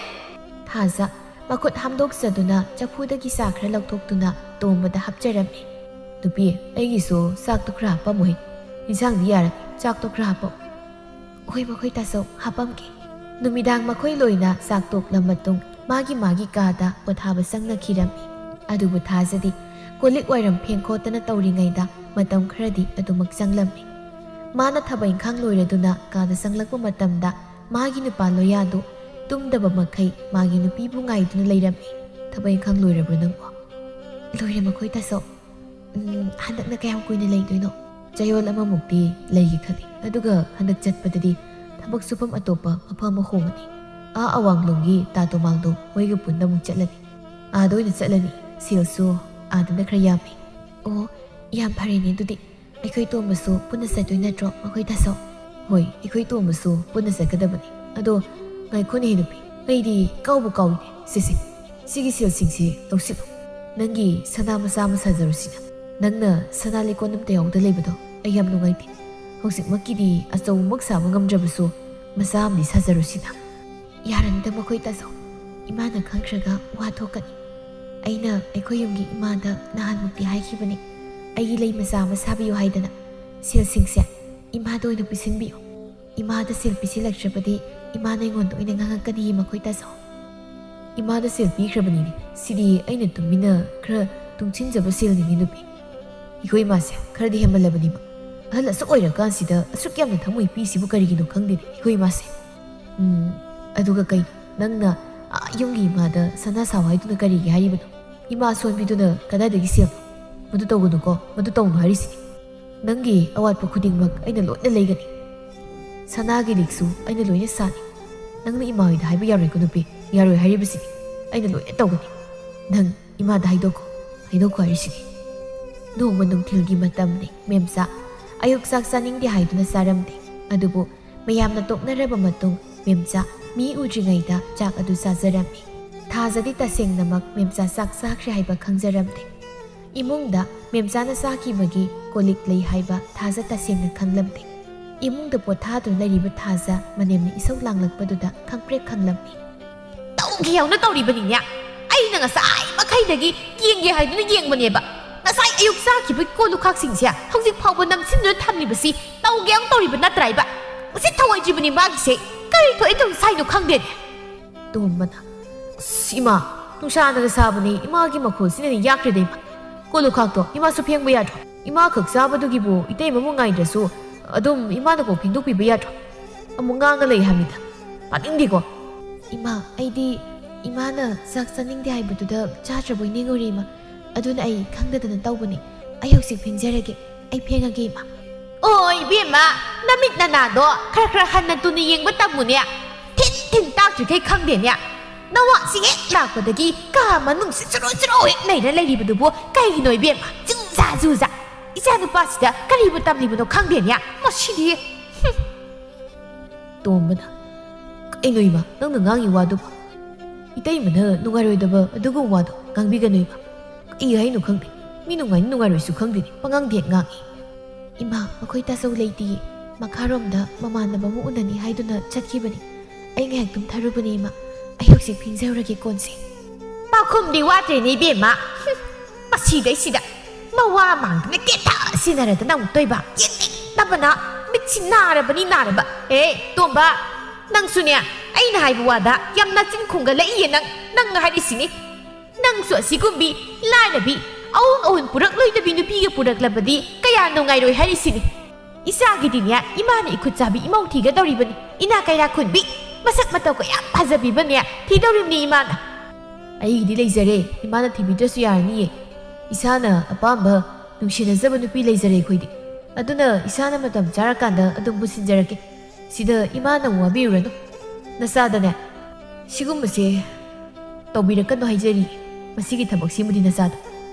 ꯊꯥꯖ ꯃꯈꯨꯠ ꯍꯥꯝꯗꯣꯛꯆꯗꯨꯅ ꯆꯐꯨꯗꯒꯤ ꯆꯥ ꯈꯔ ꯂꯧꯊꯣꯛꯇꯨꯅ ꯇꯣꯝꯕꯗ ꯍꯥꯞꯆꯔꯝꯃꯤ꯫ "ꯅꯨꯄꯤ, ꯑꯩꯒꯤꯁꯨ ꯆꯥꯛꯇꯣ ꯈꯔ ꯍꯥꯞꯄꯝꯃꯨꯍꯦ꯫ ꯏꯟꯁꯥꯡꯗꯤ ꯌꯥꯔꯦ, ꯆꯥꯛꯇꯣ ꯈꯔ ꯍꯥꯞꯄꯝꯃꯨ꯫" "ꯍꯣꯏ, ꯃꯈꯣꯏ ꯇꯥꯆꯧ, ꯍꯥꯞꯄꯝꯒꯦ꯫" ꯅꯨꯃꯤꯗꯥꯡ ꯃꯈꯣꯏ ꯂꯣꯏꯅ ꯆꯥꯛ ꯇꯣꯛꯂ ꯃꯇꯨꯡ ꯃꯥꯒꯤ ꯃꯥꯒꯤ ꯀꯥꯗ ꯄꯣꯊꯥꯕ ꯆꯪꯅꯈꯤꯔꯝꯃꯤ꯫ ꯑꯗꯨꯕꯨ ꯊꯥꯖꯗꯤ ꯀꯣꯜꯂꯤꯛ ꯋꯥꯏꯔꯝ ꯐꯦꯡ ꯈꯣꯠꯇꯅ ꯇꯧꯔꯤꯉꯩꯗ ꯃꯇꯝ ꯈꯔꯗꯤ ꯑꯗꯨꯃꯛ ꯆꯪꯂꯝꯃꯤ꯫ ꯃꯥꯅ ꯊꯕꯛ ꯏꯪꯈꯥꯡ ꯂꯣꯏꯔꯗꯨꯅ ꯀꯥꯗ ꯆꯪꯂꯛꯄ ꯃꯇꯝꯗ ꯃꯥꯒꯤ ꯅꯨꯄꯥ ꯂꯣꯌꯥꯗꯨ ꯇꯨꯝꯗꯕ ꯃꯈꯩ ꯃꯥꯒꯤ ꯅꯨꯄꯤꯕꯨ ꯉꯥꯏꯗꯨꯅ ꯂꯩꯔꯝꯃꯤ꯫ "ꯊꯕꯛ ꯏꯪꯈꯥꯡ ꯂꯣꯏꯔꯕ꯭ꯔꯣ ꯅꯪꯕꯣ?" "ꯂꯣꯏꯔꯦ ꯃꯈꯣꯏ ꯇꯥꯆꯧ꯫ ꯎꯝ, ꯍꯟꯗꯛꯅ ꯀꯌꯥꯝ ꯀꯨꯏꯅ ꯂꯩꯗꯣꯏꯅꯣ?" "ꯆꯌꯣꯜ ꯑꯃꯃꯨꯛꯇꯤ ꯂꯩꯒꯦ ꯈꯜꯂꯤ꯫ ꯑꯗꯨꯒ ꯍꯟꯗꯛ ꯆꯠꯄꯗꯗꯤ ꯊꯕꯛ ꯁꯨꯐꯝ ꯑꯇꯣꯞꯄ ꯃꯐꯝ ꯑꯃ ꯍꯣꯡꯉꯅꯤ꯫ ꯑꯥ ꯑꯋꯥꯡꯂꯣꯝꯒꯤ ꯇꯥ ꯇꯣꯃꯥꯡꯗꯣ ꯃꯣꯏꯒ ꯄꯨꯟꯅ ꯑꯃꯨꯛ ꯆꯠꯂꯅꯤ꯫ ꯑꯥꯗ ꯑꯣꯏꯅ ꯆꯠꯂꯅꯤ꯫ ꯁꯦꯜꯁꯨ ꯑꯥꯗꯅ ꯈꯔ ꯌꯥꯝꯃꯤ꯫" "ꯑꯣ, ꯌꯥꯝ ꯐꯔꯦꯅꯦ ꯑꯗꯨꯗꯤ꯫ ꯑꯩꯈꯣꯏ ꯇꯣꯝꯕꯁꯨ ꯄꯨꯟꯅ ꯆꯠꯇꯣꯏ ꯅꯠꯇ꯭ꯔꯣ ꯃꯈꯣꯏ ꯇꯥꯆꯧ?" "ꯍꯣꯏ, ꯑꯩꯈꯣꯏ ꯇꯣꯝꯕꯁꯨ ꯄꯨꯟꯅ ꯆꯠꯀꯗꯕꯅꯤ꯫ ꯑꯗꯣ ꯉꯥꯏꯈꯣꯅꯦ ꯅꯨꯄꯤ, ꯑꯩꯗꯤ ꯀꯥꯎꯕꯨ ꯀꯥꯎꯏꯅꯦ꯫ ꯁꯦ ꯁꯦ, ꯁꯤꯒꯤ ꯁꯦꯜꯁꯤꯡꯁꯤ ꯂꯧꯁꯤꯜꯂꯨ꯫ ꯅꯪꯒꯤ ꯁꯅꯥ ꯃꯆꯥ ꯑꯃ ꯁꯥꯖꯔꯨꯁꯤꯅ꯫ ꯅꯪꯅ ꯁꯅꯥ ꯂꯤꯛꯀꯣꯟ ꯑꯝꯇ ꯌꯥꯎꯗ ꯂꯩꯕꯗꯣ ꯑꯩ ꯌꯥꯝ ꯅꯨꯡꯉꯥꯏꯇꯦ꯫ ꯍꯧꯖꯤꯛꯃꯛꯀꯤꯗꯤ ꯑꯆꯧꯕꯃꯛ ꯁꯥꯕ ꯉꯝꯗ꯭ꯔꯕꯁꯨ ꯃꯆꯥ ꯑꯃꯗꯤ ꯁꯥꯖꯔꯨꯁꯤꯅ꯫" "ꯌꯥꯔꯅꯤꯗ ꯃꯈꯣꯏ ꯇꯥꯆꯧ, ꯏꯃꯥꯅ ꯈꯪꯈ꯭ꯔꯒ ꯋꯥ ꯊꯣꯛꯀꯅꯤ꯫ ꯑꯩꯅ ꯑꯩꯈꯣꯏ ꯌꯨꯝꯒꯤ ꯏꯃꯥꯗ ꯅꯍꯥꯟꯃꯨꯛꯇꯤ ꯍꯥꯏꯈꯤꯕꯅꯤ, ꯑꯩꯒꯤ ꯂꯩ ꯃꯆꯥ ꯑꯃ ꯁꯥꯕꯤꯌꯨ ꯍꯥꯏꯗꯅ꯫ ꯁꯦꯜꯁꯤꯡꯁꯦ ꯏꯃꯥꯗ ꯑꯣꯏꯅ ꯄꯤꯁꯤꯟꯕꯤꯌꯨ꯫ ꯏꯃꯥꯗ ꯁꯦꯜ ꯄꯤꯁꯤꯜꯂꯛꯇ꯭ꯔꯕꯗꯤ ꯏꯃꯥꯅ ꯑꯩꯉꯣꯟꯗ ꯑꯣꯏꯅ ꯉꯥꯡꯉꯛꯀꯅꯤ ꯃꯈꯣꯏ ꯇꯥꯆꯧ꯫" "ꯏꯃꯥꯗ ꯁꯦꯜ ꯄꯤꯈ꯭ꯔꯕꯅꯤꯅꯦ꯫ ꯁꯤꯗꯤ ꯑꯩꯅ ꯇꯨꯃꯤꯟꯅ ꯈꯔ ꯇꯨꯡꯁꯤꯟꯖꯕ ꯁꯦꯜꯅꯤꯅꯦ ꯅꯨꯄꯤ꯫ ꯑꯩꯈꯣꯏ ꯏꯃꯥꯁꯦ ꯈꯔꯗꯤ ꯍꯦꯟꯃꯜꯂꯕꯅꯤꯕ꯫ ꯑꯍꯜ ꯑꯁꯨꯛ ꯑꯣꯏꯔꯀꯥꯟꯁꯤꯗ ꯑꯁꯨꯛ ꯌꯥꯝꯅ ꯊꯃꯣꯏ ꯄꯤꯁꯤꯕꯨ ꯀꯔꯤꯒꯤꯅꯣ ꯈꯪꯗꯦꯅꯦ ꯑꯩꯈꯣꯏ ꯏꯃꯥꯁꯦ꯫ ꯎꯝ, ꯑꯗꯨꯒ ꯀꯩꯅꯣ, ꯅꯪꯅ ꯑꯥ ꯌꯨꯝꯒꯤ ꯏꯃꯥꯗ ꯁꯅꯥ ꯁꯥꯎ ꯍꯥꯏꯗꯨꯅ ꯀꯔꯤꯒꯤ ꯍꯥꯏꯔꯤꯕꯅꯣ? ꯏꯃꯥ ꯑꯁꯣꯟꯕꯤꯗꯨꯅ ꯀꯗꯥꯏꯗꯒꯤ ꯁꯦꯜꯅꯣ? ꯃꯗꯨ ꯇꯧꯒꯅꯨꯀꯣ, ꯃꯗꯨ ꯇꯧꯅꯨ ꯍꯥꯏꯔꯤꯁꯤꯅꯤ꯫ ꯅꯪꯒꯤ ꯑꯋꯥꯠꯄ ꯈꯨꯗꯤꯡꯃꯛ ꯑꯩꯅ ꯂꯣꯏꯅ ꯂꯩꯒꯅꯤ꯫ ꯁꯅꯥꯒꯤ ꯂꯤꯛꯁꯨ ꯑꯩꯅ ꯂꯣꯏꯅ ꯁꯥꯅꯤ꯫ ꯅꯪꯅ ꯏꯃꯥ ꯍꯣꯏꯗ ꯍꯥꯏꯕ ꯌꯥꯔꯣꯏꯀꯣ ꯅꯨꯄꯤ, ꯌꯥꯔꯣꯏ ꯍꯥꯏꯔꯤꯕꯁꯤꯅꯤ꯫ ꯑꯩꯅ ꯂꯣꯏꯅ ꯇꯧꯒꯅꯤ꯫ ꯅꯪ ꯏꯃꯥꯗ ꯍꯥꯏꯗꯣꯛꯈꯣ, ꯍꯥꯏꯗꯣꯛꯈꯣ ꯍꯥꯏꯔꯤꯁꯤꯅꯤ꯫" ꯅꯣꯡꯃ ꯅꯨꯡꯊꯤꯜꯒꯤ ꯃꯇꯝꯅꯤ ꯃꯦꯝꯆꯥ꯫ ꯑꯌꯨꯛ ꯆꯥꯛ ꯆꯥꯅꯤꯡꯗꯦ ꯍꯥꯏꯗꯨꯅ ꯆꯥꯔꯝꯗꯦ꯫ ꯑꯗꯨꯕꯨ ꯃꯌꯥꯝꯅ ꯇꯣꯛꯅꯔꯕ ꯃꯇꯨꯡ ꯃꯦꯝꯆꯥ ꯃꯤ ꯎꯗ꯭ꯔꯤꯉꯩꯗ ꯆꯥꯛ ꯑꯗꯨ ꯆꯥꯖꯔꯝꯃꯤ꯫ ꯊꯥꯖꯗꯤ ꯇꯁꯦꯡꯅꯃꯛ ꯃꯦꯝꯆꯥ ꯆꯥꯛ ꯆꯥꯈ꯭ꯔꯦ ꯍꯥꯏꯕ ꯈꯪꯖꯔꯝꯗꯦ꯫ ꯏꯃꯨꯡꯗ ꯃꯦꯝꯆꯥꯅ ꯆꯥꯈꯤꯕꯒꯤ ꯀꯣꯜꯂꯤꯛ ꯂꯩ ꯍꯥꯏꯕ ꯊꯥꯖ ꯇꯁꯦꯡꯅ ꯈꯪꯂꯝꯗꯦ꯫ ꯏꯃꯨꯡꯗ ꯄꯣꯊꯥꯗꯨꯅ ꯂꯩꯔꯤꯕ ꯊꯥꯖ ꯃꯅꯦꯝꯅ ꯏꯁꯧ ꯂꯥꯡꯂꯛꯄꯗꯨꯗ ꯈꯪꯄ꯭ꯔꯦꯛ ꯈꯪꯂꯝꯃꯤ꯫ "ꯇꯧꯒꯦ ꯌꯥꯎꯅ ꯇꯧꯔꯤꯕꯅꯤꯅꯦ꯫ ꯑꯩꯅ ꯉꯁꯥꯏ ꯃꯈꯩꯗꯒꯤ ꯌꯦꯡꯒꯦ ꯍꯥꯏꯗꯨꯅ ꯌꯦꯡꯕꯅꯦꯕ꯫ ꯉꯁꯥꯏ ꯑꯌꯨꯛ ꯆꯥꯈꯤꯕꯒꯤ ꯀꯣꯜ ꯂꯨꯈꯥꯛꯁꯤꯡꯁꯦ ꯍꯧꯖꯤꯛ ꯐꯥꯎꯕ ꯅꯝꯁꯤꯟꯗꯨꯅ ꯊꯝꯂꯤꯕꯁꯤ ꯇꯧꯒꯦ ꯌꯥꯎꯅ ꯇꯧꯔꯤꯕ ꯅꯠꯇ꯭ꯔꯥꯏꯕ? ꯃꯁꯤ ꯊꯧꯑꯣꯏꯗ꯭ꯔꯤꯕꯅꯤ ꯃꯥꯒꯤꯁꯦ꯫ ꯀꯔꯤ ꯊꯣꯛꯏ ꯊꯣꯛꯏ ꯁꯥꯏꯅꯣ ꯈꯪꯗꯦꯅꯦ꯫" ꯇꯣꯝꯕꯅ, "ꯑꯁ, ꯏꯃꯥ, ꯅꯨꯡꯁꯥꯅꯒ ꯁꯥꯕꯅꯦ, ꯏꯃꯥꯒꯤ ꯃꯈꯣꯜꯁꯤꯅꯅꯦ ꯌꯥꯛꯈ꯭ꯔꯦꯗ, ꯏꯃꯥ꯫ ꯀꯣꯜ ꯂꯨꯈꯥꯛꯇꯣ ꯏꯃꯥꯁꯨ ꯐꯦꯡꯕ ꯌꯥꯗ꯭ꯔꯣ? ꯏꯃꯥ ꯈꯛ ꯆꯥꯕꯗꯨꯒꯤꯕꯨ ꯏꯇꯩꯃꯕꯨ ꯉꯥꯏꯗ꯭ꯔꯁꯨ ꯑꯗꯨꯝ ꯏꯃꯥꯅ ꯀꯣꯛ ꯐꯦꯡꯗꯣꯛꯄꯤꯕ ꯌꯥꯗ꯭ꯔꯣ?" ꯑꯃꯨꯛ ꯉꯥꯡꯉ ꯂꯩ ꯍꯥꯏꯃꯤꯗ꯫ ꯇꯥꯅꯤꯡꯗꯦꯀꯣ꯫ "ꯏꯃꯥ, ꯑꯩꯗꯤ ꯏꯃꯥꯅ ꯆꯥꯛ ꯆꯥꯅꯤꯡꯗꯦ ꯍꯥꯏꯕꯗꯨꯗ ꯆꯥꯗ꯭ꯔꯕꯣꯏ ꯅꯤꯡꯉꯨꯔꯦ, ꯏꯃꯥ꯫ ꯑꯗꯨꯅ ꯑꯩ ꯈꯪꯗꯗꯅ ꯇꯧꯕꯅꯦ꯫ ꯑꯩ ꯍꯧꯖꯤꯛ ꯐꯦꯡꯖꯔꯒꯦ꯫ ꯑꯩ ꯐꯦꯡꯉꯒꯦ, ꯏꯃꯥ꯫" ꯑꯣ, ꯏꯕꯦꯝꯃ, ꯅꯃꯤꯠ ꯅꯅꯥꯗꯣ ꯈꯔ ꯈꯔ ꯍꯟꯅ ꯇꯨꯅ ꯌꯦꯡꯕ ꯇꯝꯃꯨꯅꯦ꯫ ꯊꯤꯟ ꯊꯤꯟ ꯇꯥꯛꯇ꯭ꯔꯤꯈꯩ ꯈꯪꯗꯦꯅꯦ꯫ ꯅꯋꯥꯁꯤ ꯍꯦꯛ ꯂꯥꯛꯄꯗꯒꯤ ꯀꯥ ꯃꯅꯨꯡꯁꯤ ꯆꯨꯔꯣ ꯆꯨꯔꯣ ꯍꯦꯛ ꯅꯩꯔ ꯂꯩꯔꯤꯕꯗꯨꯕꯨ ꯀꯩꯒꯤꯅꯣ, ꯏꯕꯦꯝꯃ? ꯖꯨꯖꯥ ꯖꯨꯖꯥ꯫ ꯏꯆꯥꯅꯨꯄꯥꯁꯤꯗ ꯀꯔꯤꯕꯨ ꯇꯝꯂꯤꯕꯅꯣ ꯈꯪꯗꯦꯅꯦ꯫ ꯃꯁꯤꯗꯤ꯫ ꯍꯨꯝ꯫ ꯇꯣꯝꯕꯅ, "ꯀꯩꯅꯣ ꯏꯃꯥ, ꯅꯪꯅ ꯉꯥꯡꯉꯤ ꯋꯥꯗꯨꯕꯨ? ꯏꯇꯩꯃꯅ ꯅꯨꯡꯉꯥꯏꯔꯣꯏꯗꯕ ꯑꯗꯨꯒꯨꯝꯕ ꯋꯥꯗꯣ ꯉꯥꯡꯕꯤꯒꯅꯨ ꯏꯃꯥ꯫ ꯀꯩ ꯍꯥꯏꯅꯣ ꯈꯪꯗꯦ꯫ ꯃꯤ ꯅꯨꯡꯉꯥꯏꯅꯤ ꯅꯨꯡꯉꯥꯏꯔꯣꯏꯁꯨ ꯈꯪꯗꯦꯅꯦ꯫ ꯄꯉꯥꯡꯗꯤ ꯍꯦꯛ ꯉꯥꯡꯉꯤ꯫" "ꯏꯃꯥ, ꯑꯩꯈꯣꯏ ꯇꯥꯆꯧ ꯂꯩꯇꯤꯌꯦ꯫ ꯃꯈꯥꯔꯣꯝꯗ ꯃꯃꯥꯟꯅꯕ ꯑꯃ ꯎꯅꯅꯤ ꯍꯥꯏꯗꯨꯅ ꯆꯠꯈꯤꯕꯅꯤ꯫ ꯑꯩ ꯉꯥꯏꯍꯥꯛ ꯇꯨꯝꯊꯔꯨꯕꯅꯦ ꯏꯃꯥ꯫ ꯑꯩ ꯍꯧꯖꯤꯛ ꯐꯦꯡꯖꯍꯧꯔꯒꯦ ꯀꯣꯟꯁꯦ꯫" ꯄꯥꯎꯈꯨꯝꯗꯤ ꯋꯥꯠꯇ꯭ꯔꯦꯅꯦ, ꯏꯕꯦꯝꯃ꯫ ꯍꯨꯝ, ꯃꯁꯤꯗꯩꯁꯤꯗ ꯃꯋꯥ ꯃꯥꯡꯗꯅ ꯀꯦꯊ ꯁꯤꯟꯅꯔꯗꯅ ꯑꯃꯨꯛ ꯇꯣꯏꯕ꯫ ꯌꯦꯡꯅꯤꯡꯗꯕꯅ ꯃꯤꯠꯁꯤ ꯅꯥꯔꯕꯅꯤ, ꯅꯥꯔꯕ꯫ ꯑꯦ, ꯇꯣꯝꯕ, ꯅꯪꯁꯨꯅꯦ, ꯑꯩꯅ ꯍꯥꯏꯕ ꯋꯥꯗ ꯌꯥꯝ ꯅꯆꯤꯟ ꯈꯨꯝꯒꯠꯂꯛꯏꯌꯦ ꯅꯪ, ꯅꯪ ꯍꯥꯏꯔꯤꯁꯤꯅꯤ꯫ ꯅꯪꯁꯨ ꯑꯁꯤꯒꯨꯝꯕꯤ ꯂꯥꯏꯔꯕꯤ, ꯑꯋꯨꯡ ꯑꯋꯨꯟ ꯄꯨꯔꯛꯂꯣꯏꯗꯕꯤ ꯅꯨꯄꯤꯒ ꯄꯨꯔꯛꯂꯕꯗꯤ ꯀꯌꯥ ꯅꯨꯡꯉꯥꯏꯔꯣꯏ ꯍꯥꯏꯔꯤꯁꯤꯅꯤ꯫ ꯏꯆꯥꯒꯤꯗꯤꯅꯦ, ꯏꯃꯥꯅ ꯏꯈꯨꯠ ꯆꯥꯕꯤ ꯏꯃꯧ ꯊꯤꯒꯗꯧꯔꯤꯕꯅꯤ꯫ ꯏꯅꯥ ꯀꯩꯔꯥ ꯈꯨꯟꯕꯤ, ꯃꯁꯛ ꯃꯇꯧ ꯀꯌꯥ ꯐꯖꯕꯤꯕꯅꯦ ꯊꯤꯗꯧꯔꯤꯕꯅꯤ ꯏꯃꯥꯅ꯫ ꯑꯩꯒꯤꯗꯤ ꯂꯩꯖꯔꯦ, ꯏꯃꯥꯅ ꯊꯤꯕꯤꯗ꯭ꯔꯁꯨ ꯌꯥꯔꯅꯤꯌꯦ꯫ ꯏꯁꯥꯅ ꯑꯄꯥꯝꯕ, ꯅꯨꯡꯁꯤꯅꯖꯕ ꯅꯨꯄꯤ ꯂꯩꯖꯔꯦ ꯑꯩꯈꯣꯏꯗꯤ꯫ ꯑꯗꯨꯅ ꯏꯁꯥꯅ ꯃꯇꯝ ꯆꯥꯔꯀꯥꯟꯗ ꯑꯗꯨꯝ ꯄꯨꯁꯤꯟꯖꯔꯛꯀꯦ꯫ ꯁꯤꯗ ꯏꯃꯥꯅ ꯑꯃꯨꯛ ꯋꯥꯕꯤꯔꯨꯔꯅꯨ꯫ ꯅꯆꯥꯗꯅꯦ, ꯁꯤꯒꯨꯝꯕꯁꯦ ꯇꯧꯕꯤꯔꯛꯀꯅꯨ ꯍꯥꯏꯖꯔꯤ꯫ ꯃꯁꯤꯒꯤ ꯊꯕꯛꯁꯤꯃꯗꯤ ꯅꯆꯥꯗ꯫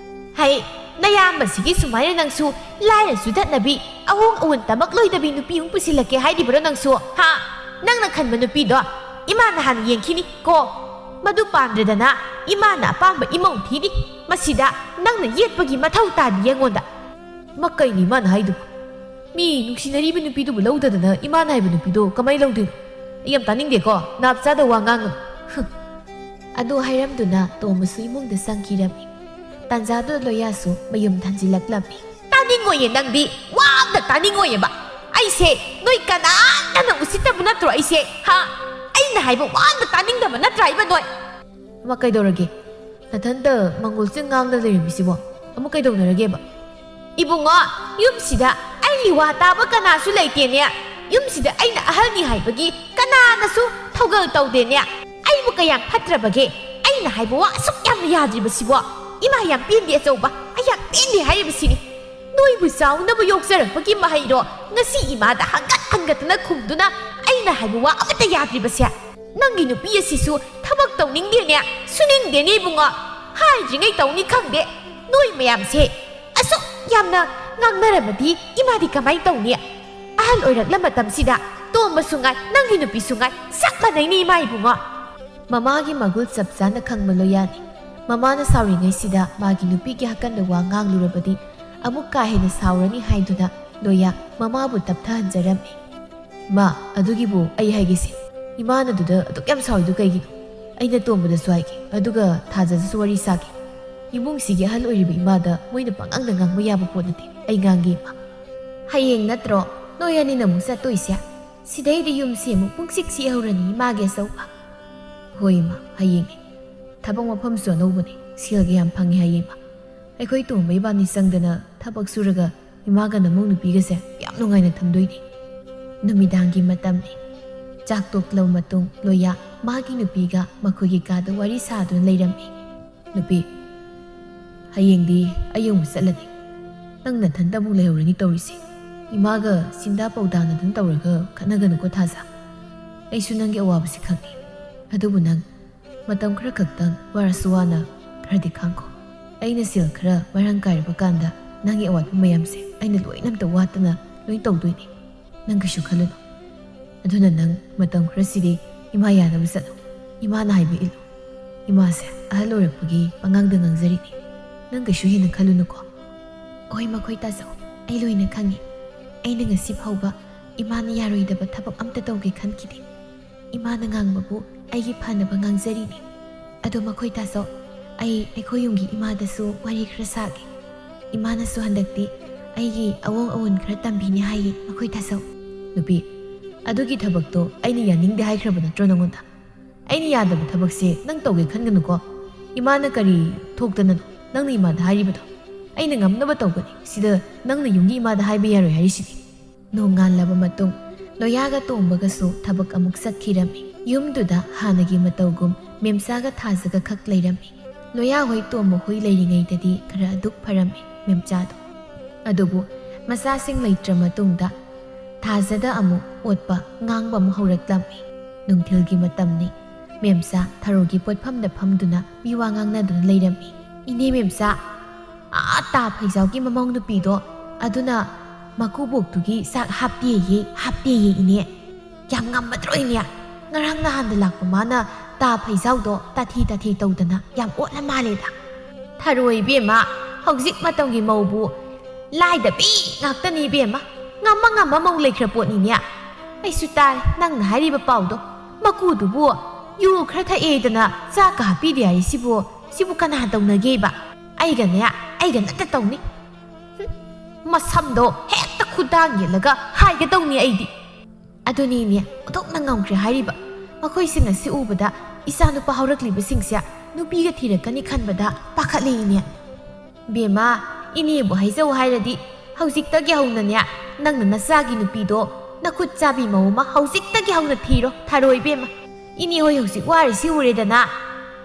ꯍꯩ, ꯅꯌꯥꯝꯕꯁꯤꯒꯤ ꯁꯨꯃꯥꯏꯅ ꯅꯪꯁꯨ ꯂꯥꯏꯔ ꯆꯨꯗꯠꯅꯕꯤ, ꯑꯍꯣꯡ ꯑꯋꯣꯟ ꯇꯝꯃꯛꯂꯣꯏꯗꯕꯤ ꯅꯨꯄꯤ ꯑꯃꯨꯛ ꯄꯨꯁꯤꯜꯂꯛꯀꯦ ꯍꯥꯏꯔꯤꯕ꯭ꯔꯣ ꯅꯪꯁꯨ? ꯍꯥ? ꯅꯪꯅ ꯈꯟꯕ ꯅꯨꯄꯤꯗꯣ ꯏꯃꯥꯅ ꯍꯥꯟꯅ ꯌꯦꯡꯈꯤꯅꯤ ꯀꯣ꯫ ꯃꯗꯨ ꯄꯥꯝꯗ꯭ꯔꯗꯅ ꯏꯃꯥꯅ ꯑꯄꯥꯝꯕ ꯏꯃꯧ ꯊꯤꯅꯤ꯫ ꯃꯁꯤꯗ ꯅꯪꯅ ꯌꯦꯠꯄꯒꯤ ꯃꯊꯧ ꯇꯥꯗꯦ ꯑꯩꯉꯣꯟꯗ꯫ ꯃꯥ ꯀꯩꯅꯣ ꯏꯃꯥꯅ ꯍꯥꯏꯗꯨꯕꯨ? ꯃꯤ ꯅꯨꯡꯁꯤꯅꯔꯤꯕ ꯅꯨꯄꯤꯗꯨꯕꯨ ꯂꯧꯗꯗꯅ ꯏꯃꯥꯅ ꯍꯥꯏꯕ ꯅꯨꯄꯤꯗꯣ ꯀꯃꯥꯏꯅ ꯂꯧꯗꯣꯏꯅꯣ? ꯑꯩ ꯌꯥꯝ ꯇꯥꯅꯤꯡꯗꯦꯀꯣ, ꯅꯥꯞ ꯆꯥꯗ ꯋꯥ ꯉꯥꯡꯒꯅꯨ꯫ ꯍꯨꯝ꯫ ꯑꯗꯨ ꯍꯥꯏꯔꯝꯗꯨꯅ ꯇꯣꯝꯕꯁꯨ ꯏꯃꯨꯡꯗ ꯆꯪꯈꯤꯔꯝꯃꯤ꯫ ꯇꯥꯟꯖꯥꯗꯨꯗ ꯂꯣꯌꯥꯁꯨ ꯃꯌꯨꯝ ꯊꯟꯖꯤꯜꯂꯛꯂꯝꯃꯤ꯫ ꯇꯥꯅꯤꯡꯉꯣꯏꯌꯦ ꯅꯪꯗꯤ, ꯋꯥ ꯑꯝꯇ ꯇꯥꯅꯤꯡꯉꯣꯏꯌꯦꯕ꯫ ꯑꯩꯁꯦ ꯅꯣꯏ ꯀꯅꯥꯝꯇꯅ ꯎꯁꯤꯠꯇꯕ ꯅꯠꯇ꯭ꯔꯣ ꯑꯩꯁꯦ? ꯍꯥ? ꯑꯩꯅ ꯍꯥꯏꯕ ꯋꯥ ꯑꯝꯇ ꯇꯥꯅꯤꯡꯗꯕ ꯅꯠꯇ꯭ꯔꯥ ꯏꯕ ꯅꯣꯏ? ꯑꯃ ꯀꯩꯗꯧꯔꯒꯦ? ꯅꯊꯟꯇ ꯃꯪꯒꯣꯜꯁꯦ ꯉꯥꯡꯗ ꯂꯩꯔꯝꯃꯤꯁꯤꯕꯣ? ꯑꯃꯨꯛ ꯀꯩꯗꯧꯅꯔꯒꯦꯕ? ꯏꯕꯨꯡꯉꯣ, ꯌꯨꯝꯁꯤꯗ ꯑꯩꯒꯤ ꯋꯥ ꯇꯥꯕ ꯀꯅꯥꯁꯨ ꯂꯩꯇꯦꯅꯦ꯫ ꯌꯨꯝꯁꯤꯗ ꯑꯩꯅ ꯑꯍꯜꯅꯤ ꯍꯥꯏꯕꯒꯤ ꯀꯅꯥꯅꯁꯨ ꯊꯧꯒꯜ ꯇꯧꯗꯦꯅꯦ꯫ ꯑꯩꯕꯨ ꯀꯌꯥꯝ ꯐꯠꯇ꯭ꯔꯕꯒꯦ? ꯑꯩꯅ ꯍꯥꯏꯕ ꯋꯥ ꯑꯁꯨꯛ ꯌꯥꯝꯅ ꯌꯥꯗ꯭ꯔꯤꯕꯁꯤꯕꯣ? ꯏꯃꯥ ꯌꯥꯝ ꯄꯦꯟꯗꯦ ꯑꯆꯧꯕ, ꯑꯩ ꯌꯥꯝ ꯄꯦꯟꯗꯦ ꯍꯥꯏꯔꯤꯕꯁꯤꯅꯤ꯫ ꯅꯣꯏꯕꯨ ꯆꯥꯎꯅꯕ ꯌꯣꯛꯆꯔꯛꯄꯒꯤ ꯃꯍꯩꯔꯣ ꯉꯁꯤ ꯏꯃꯥꯗ ꯍꯟꯒꯠ ꯍꯟꯒꯠꯇꯅ ꯈꯨꯝꯗꯨꯅ ꯑꯩꯅ ꯍꯥꯏꯕ ꯋꯥ ꯑꯃꯠꯇ ꯌꯥꯗ꯭ꯔꯤꯕꯁꯦ? ꯅꯪꯒꯤ ꯅꯨꯄꯤ ꯑꯁꯤꯁꯨ ꯊꯕꯛ ꯇꯧꯅꯤꯡꯗꯦꯅꯦ, ꯁꯨꯅꯤꯡꯗꯦꯅꯦ ꯏꯕꯨꯡꯉꯣ꯫ ꯍꯥꯏꯗ꯭ꯔꯤꯉꯩ ꯇꯧꯅꯤ ꯈꯪꯗꯦ꯫ ꯅꯣꯏ ꯃꯌꯥꯝꯁꯦ ꯑꯁꯨꯛ ꯌꯥꯝꯅ ꯉꯥꯡꯅꯔꯝꯃꯗꯤ ꯏꯃꯥꯗꯤ ꯀꯃꯥꯏꯅ ꯇꯧꯅꯤ? ꯑꯍꯜ ꯑꯣꯏꯔꯛꯂ ꯃꯇꯝꯁꯤꯗ ꯇꯣꯝꯕꯁꯨ ꯉꯥꯏ, ꯅꯪꯒꯤ ꯅꯨꯄꯤꯁꯨ ꯉꯥꯏ, ꯆꯞ ꯃꯥꯟꯅꯩꯅꯦ ꯏꯃꯥ ꯏꯕꯨꯡꯉꯣ꯫ ꯃꯃꯥꯒꯤ ꯃꯒꯨꯜ ꯆꯞ ꯆꯥꯅ ꯈꯪꯕ ꯂꯣꯌꯥꯅꯤ꯫ ꯃꯃꯥꯅ ꯁꯥꯎꯔꯤꯉꯩꯁꯤꯗ ꯃꯥꯒꯤ ꯅꯨꯄꯤꯒꯤ ꯍꯀꯟꯗ ꯋꯥ ꯉꯥꯡꯂꯨꯔꯕꯗꯤ ꯑꯃꯨꯛ ꯀꯥ ꯍꯦꯟꯅ ꯁꯥꯎꯔꯅꯤ ꯍꯥꯏꯗꯨꯅ ꯂꯣꯌꯥ ꯃꯃꯥꯕꯨ ꯇꯞꯊꯍꯟꯖꯔꯝꯃꯤ꯫ ꯏꯃꯥ, ꯑꯗꯨꯒꯤꯕꯨ ꯑꯩ ꯍꯥꯏꯒꯦꯁꯦ꯫ ꯏꯃꯥꯅ ꯑꯗꯨꯗ ꯑꯗꯨꯛ ꯌꯥꯝ ꯁꯥꯎꯔꯤꯗꯨ ꯀꯩꯒꯤꯅꯣ? ꯑꯩꯅ ꯇꯣꯝꯕꯗꯁꯨ ꯍꯥꯏꯒꯦ, ꯑꯗꯨꯒ ꯊꯥꯖꯗꯁꯨ ꯋꯥꯔꯤ ꯁꯥꯒꯦ꯫ ꯏꯃꯨꯡꯁꯤꯒꯤ ꯑꯍꯜ ꯑꯣꯏꯔꯤꯕ ꯏꯃꯥꯗ ꯃꯣꯏꯅ ꯄꯪꯉꯥꯡꯗ ꯉꯥꯡꯕ ꯌꯥꯕ ꯄꯣꯠ ꯅꯠꯇꯦ꯫ ꯑꯩ ꯉꯥꯡꯒꯦ, ꯏꯃꯥ꯫ ꯍꯌꯦꯡ ꯅꯠꯇ꯭ꯔꯣ ꯅꯣꯏ ꯑꯅꯤꯅ ꯑꯃꯨꯛ ꯆꯠꯇꯣꯏꯁꯦ? ꯁꯤꯗꯩꯗꯤ ꯌꯨꯝꯁꯤ ꯑꯃꯨꯛ ꯄꯨꯡꯁꯤꯛ ꯁꯤꯛꯍꯧꯔꯅꯤ, ꯏꯃꯥꯒꯤ ꯑꯆꯧꯕ꯫ ꯍꯣꯏ, ꯏꯃꯥ, ꯍꯌꯦꯡꯅꯦ꯫ ꯊꯕꯛ ꯃꯐꯝꯁꯨ ꯑꯅꯧꯕꯅꯦ, ꯁꯦꯜꯒ ꯌꯥꯝ ꯐꯪꯉꯦ ꯍꯥꯏꯌꯦ, ꯏꯃꯥ꯫ ꯑꯩꯈꯣꯏ ꯇꯣꯝꯕ ꯏꯕꯥꯅꯤ ꯆꯪꯗꯅ ꯊꯕꯛ ꯁꯨꯔꯒ ꯏꯃꯥꯒ ꯅꯃꯧ ꯅꯨꯄꯤꯒꯁꯦ ꯌꯥꯝ ꯅꯨꯡꯉꯥꯏꯅ ꯊꯝꯗꯣꯏꯅꯦ꯫ ꯅꯨꯃꯤꯗꯥꯡꯒꯤ ꯃꯇꯝꯅꯤ꯫ ꯆꯥꯛ ꯇꯣꯛꯂꯕ ꯃꯇꯨꯡ ꯂꯣꯌꯥ ꯃꯥꯒꯤ ꯅꯨꯄꯤꯒ ꯃꯈꯣꯏꯒꯤ ꯀꯥꯗ ꯋꯥꯔꯤ ꯁꯥꯗꯨꯅ ꯂꯩꯔꯝꯃꯤ꯫ ꯅꯨꯄꯤ, ꯍꯌꯦꯡꯗꯤ ꯑꯩ ꯑꯃꯨꯛ ꯆꯠꯂꯅꯤ꯫ ꯅꯪ ꯅꯊꯟꯇ ꯑꯃꯨꯛ ꯂꯩꯍꯧꯔꯅꯤ ꯇꯧꯔꯤꯁꯦ꯫ ꯏꯃꯥꯒ ꯁꯤꯟꯗꯥ ꯄꯧꯗꯥꯅꯗꯨꯅ ꯇꯧꯔꯒ ꯈꯠꯅꯒꯅꯨꯀꯣ ꯊꯥꯖ꯫ ꯑꯩꯁꯨ ꯅꯪꯒꯤ ꯑꯋꯥꯕꯁꯤ ꯈꯪꯉꯤ꯫ ꯑꯗꯨꯕꯨ ꯅꯪ ꯃꯇꯝ ꯈꯔ ꯈꯛꯇꯪ ꯋꯥꯔꯁꯨ ꯋꯥꯅ ꯈꯔꯗꯤ ꯈꯥꯡꯈꯣ꯫ ꯑꯩꯅ ꯁꯦꯜ ꯈꯔ ꯃꯔꯥꯡ ꯀꯥꯏꯔꯕ ꯀꯥꯟꯗ ꯅꯪꯒꯤ ꯑꯋꯥꯠꯄ ꯃꯌꯥꯝꯁꯦ ꯑꯩꯅ ꯂꯣꯏꯅ ꯑꯝꯇ ꯋꯥꯠꯇꯅ ꯂꯣꯏ ꯇꯧꯗꯣꯏꯅꯦ꯫ ꯅꯪ ꯀꯩꯁꯨ ꯈꯜꯂꯨꯅꯨ꯫ ꯑꯗꯨꯅ ꯅꯪ ꯃꯇꯝ ꯈꯔꯁꯤꯗꯤ ꯏꯃꯥ ꯌꯥꯅꯕ ꯆꯠꯂꯣ꯫ ꯏꯃꯥꯅ ꯍꯥꯏꯕ ꯏꯜꯂꯨ꯫ ꯏꯃꯥꯁꯦ ꯑꯍꯜ ꯑꯣꯏꯔꯛꯄꯒꯤ ꯄꯉꯥꯡꯗ ꯉꯥꯡꯖꯔꯤꯅꯤ꯫ ꯅꯪ ꯀꯩꯁꯨ ꯍꯦꯟꯅ ꯈꯜꯂꯨꯅꯨꯀꯣ꯫ ꯍꯣꯏ, ꯃꯈꯣꯏ ꯇꯥꯖꯧ꯫ ꯑꯩ ꯂꯣꯏꯅ ꯈꯪꯉꯤ꯫ ꯑꯩꯅ ꯉꯁꯤ ꯐꯥꯎꯕ ꯏꯃꯥꯅ ꯌꯥꯔꯣꯏꯗꯕ ꯊꯕꯛ ꯑꯝꯇ ꯇꯧꯒꯦ ꯈꯟꯈꯤꯗꯦ꯫ ꯏꯃꯥꯅ ꯉꯥꯡꯕꯕꯨ ꯑꯩꯒꯤ ꯐꯅꯕ ꯉꯥꯡꯖꯔꯤꯅꯤ꯫ ꯑꯗꯣ ꯃꯈꯣꯏ ꯇꯥꯆꯧ, ꯑꯩ ꯑꯩꯈꯣꯏ ꯌꯨꯝꯒꯤ ꯏꯃꯥꯗꯁꯨ ꯋꯥꯔꯤ ꯈꯔ ꯁꯥꯒꯦ꯫ ꯏꯃꯥꯅꯁꯨ ꯍꯟꯗꯛꯇꯤ ꯑꯩꯒꯤ ꯑꯑꯣꯡ ꯑꯑꯣꯟ ꯈꯔ ꯇꯝꯕꯤꯅꯤ ꯍꯥꯏꯌꯦ ꯃꯈꯣꯏ ꯇꯥꯆꯧ꯫ ꯅꯨꯄꯤ, ꯑꯗꯨꯒꯤ ꯊꯕꯛꯇꯣ ꯑꯩꯅ ꯌꯥꯅꯤꯡꯗꯦ ꯍꯥꯏꯈ꯭ꯔꯕ ꯅꯠꯇ꯭ꯔꯣ ꯅꯪꯉꯣꯟꯗ? ꯑꯩꯅ ꯌꯥꯗꯕ ꯊꯕꯛꯁꯦ ꯅꯪ ꯇꯧꯒꯦ ꯈꯟꯒꯅꯨꯀꯣ꯫ ꯏꯃꯥꯅ ꯀꯔꯤ ꯊꯣꯛꯇꯅꯅꯣ ꯅꯪꯅ ꯏꯃꯥꯗ ꯍꯥꯏꯔꯤꯕꯗꯣ? ꯑꯩꯅ ꯉꯝꯅꯕ ꯇꯧꯒꯅꯤ꯫ ꯁꯤꯗ ꯅꯪꯅ ꯌꯨꯝꯒꯤ ꯏꯃꯥꯗ ꯍꯥꯏꯕ ꯌꯥꯔꯣꯏ ꯍꯥꯏꯔꯤꯁꯤꯗꯤ꯫ ꯅꯣꯡꯉꯥꯜꯂꯕ ꯃꯇꯨꯡ ꯂꯣꯌꯥꯒ ꯇꯣꯝꯕꯒꯁꯨ ꯊꯕꯛ ꯑꯃꯨꯛ ꯆꯠꯈꯤꯔꯝꯃꯤ꯫ ꯌꯨꯝꯗꯨꯗ ꯍꯥꯟꯅꯒꯤ ꯃꯇꯧꯒꯨꯝ ꯃꯦꯝꯆꯥꯒ ꯊꯥꯖꯒ ꯈꯛ ꯂꯩꯔꯝꯃꯤ꯫ ꯂꯣꯌꯥ ꯍꯣꯏ ꯇꯣꯝꯕ ꯍꯣꯏ ꯂꯩꯔꯤꯉꯩꯗꯗꯤ ꯈꯔ ꯑꯗꯨꯛ ꯐꯔꯝꯃꯤ ꯃꯦꯝꯆꯥꯗꯣ꯫ ꯑꯗꯨꯕꯨ ꯃꯆꯥꯁꯤꯡ ꯂꯩꯇ꯭ꯔ ꯃꯇꯨꯡꯗ ꯊꯥꯖꯗ ꯑꯃꯨꯛ ꯑꯣꯠꯄ ꯉꯥꯡꯕ ꯑꯃꯨꯛ ꯍꯧꯔꯛꯂꯝꯃꯤ꯫ ꯅꯨꯡꯊꯤꯜꯒꯤ ꯃꯇꯝꯅꯤ꯫ ꯃꯦꯝꯆꯥ ꯊꯔꯣꯒꯤ ꯄꯣꯠꯐꯝꯗ ꯐꯝꯗꯨꯅ ꯃꯤꯋꯥ ꯉꯥꯡꯅꯗꯨꯅ ꯂꯩꯔꯝꯃꯤ꯫ "ꯏꯅꯦ ꯃꯦꯝꯆꯥ, ꯑꯥ ꯇꯥ ꯐꯩꯖꯥꯎꯒꯤ ꯃꯃꯧ ꯅꯨꯄꯤꯗꯣ, ꯑꯗꯨꯅ ꯃꯀꯨꯕꯣꯛꯇꯨꯒꯤ ꯆꯥꯛ ꯍꯥꯞꯇꯦꯌꯦ, ꯍꯥꯞꯇꯦꯌꯦ ꯏꯅꯦ꯫ ꯌꯥꯝ ꯉꯝꯃꯗ꯭ꯔꯣ ꯏꯅꯦ? ꯉꯔꯥꯡ ꯅꯍꯥꯟꯗ ꯂꯥꯛꯄ ꯃꯥꯅ ꯇꯥ ꯐꯩꯖꯥꯎꯗꯣ ꯇꯥꯊꯤ ꯇꯥꯊꯤ ꯇꯧꯗꯅ ꯌꯥꯝ ꯑꯣꯠꯂ ꯃꯥꯜꯂꯦꯗ꯫ ꯊꯔꯣꯏ ꯏꯕꯦꯝꯃ, ꯍꯧꯖꯤꯛ ꯃꯇꯝꯒꯤ ꯃꯧꯕꯨ ꯂꯥꯏꯗꯕꯤ ꯉꯥꯛꯇꯅꯤ ꯏꯕꯦꯝꯃ꯫ ꯉꯝꯃ ꯉꯝꯃ ꯃꯧ ꯂꯩꯈ꯭ꯔ ꯄꯣꯠꯅꯤꯅꯦ꯫ ꯑꯩꯁꯨ ꯇꯥꯔꯦ ꯅꯪꯅ ꯍꯥꯏꯔꯤꯕ ꯄꯥꯎꯗꯣ꯫ ꯃꯀꯨꯗꯨꯕꯨ ꯌꯨ ꯈꯔ ꯊꯛꯑꯦꯗꯅ ꯆꯥꯛꯀ ꯍꯥꯞꯄꯤꯗꯦ ꯍꯥꯏꯔꯤꯁꯤꯕꯨ, ꯁꯤꯕꯨ ꯀꯅꯥ ꯇꯧꯅꯒꯦꯕ? ꯑꯩꯒꯅꯦ, ꯑꯩꯒ ꯅꯠꯇ ꯇꯧꯅꯤ꯫ ꯍꯨꯝ, ꯃꯁꯝꯗꯣ ꯍꯦꯛꯇ ꯈꯨꯗꯥꯡ ꯌꯦꯠꯂꯒ ꯍꯥꯏꯒꯗꯧꯅꯤ ꯑꯩꯗꯤ"꯫ ꯑꯗꯨꯅꯤꯅꯦ, ꯑꯣꯟꯊꯣꯛꯅ ꯉꯝꯈ꯭ꯔꯦ ꯍꯥꯏꯔꯤꯕ꯫ ꯃꯈꯣꯏꯁꯤꯡ ꯑꯁꯤ ꯎꯕꯗ ꯏꯆꯥꯅꯨꯄꯥ ꯍꯧꯔꯛꯂꯤꯕꯁꯤꯡꯁꯦ ꯅꯨꯄꯤꯒ ꯊꯤꯔꯛꯀꯅꯤ ꯈꯟꯕꯗ ꯄꯥꯈꯠꯂꯦ ꯏꯅꯦ꯫ ꯕꯦꯝꯃ, ꯏꯅꯦꯕꯨ ꯍꯥꯏꯖꯧ ꯍꯥꯏꯔꯗꯤ ꯍꯧꯖꯤꯛꯇꯒꯤ ꯍꯧꯅꯅꯦ, ꯅꯪꯅ ꯅꯆꯥꯒꯤ ꯅꯨꯄꯤꯗꯣ ꯅꯈꯨꯠ ꯆꯥꯕꯤ ꯃꯧ ꯑꯃ ꯍꯧꯖꯤꯛꯇꯒꯤ ꯍꯧꯅ ꯊꯤꯔꯣ, ꯊꯔꯣꯏ ꯕꯦꯝꯃ꯫ ꯏꯅꯦ ꯍꯣꯏ ꯍꯧꯖꯤꯛ ꯋꯥꯔꯤꯁꯤ ꯎꯔꯦꯗꯅ꯫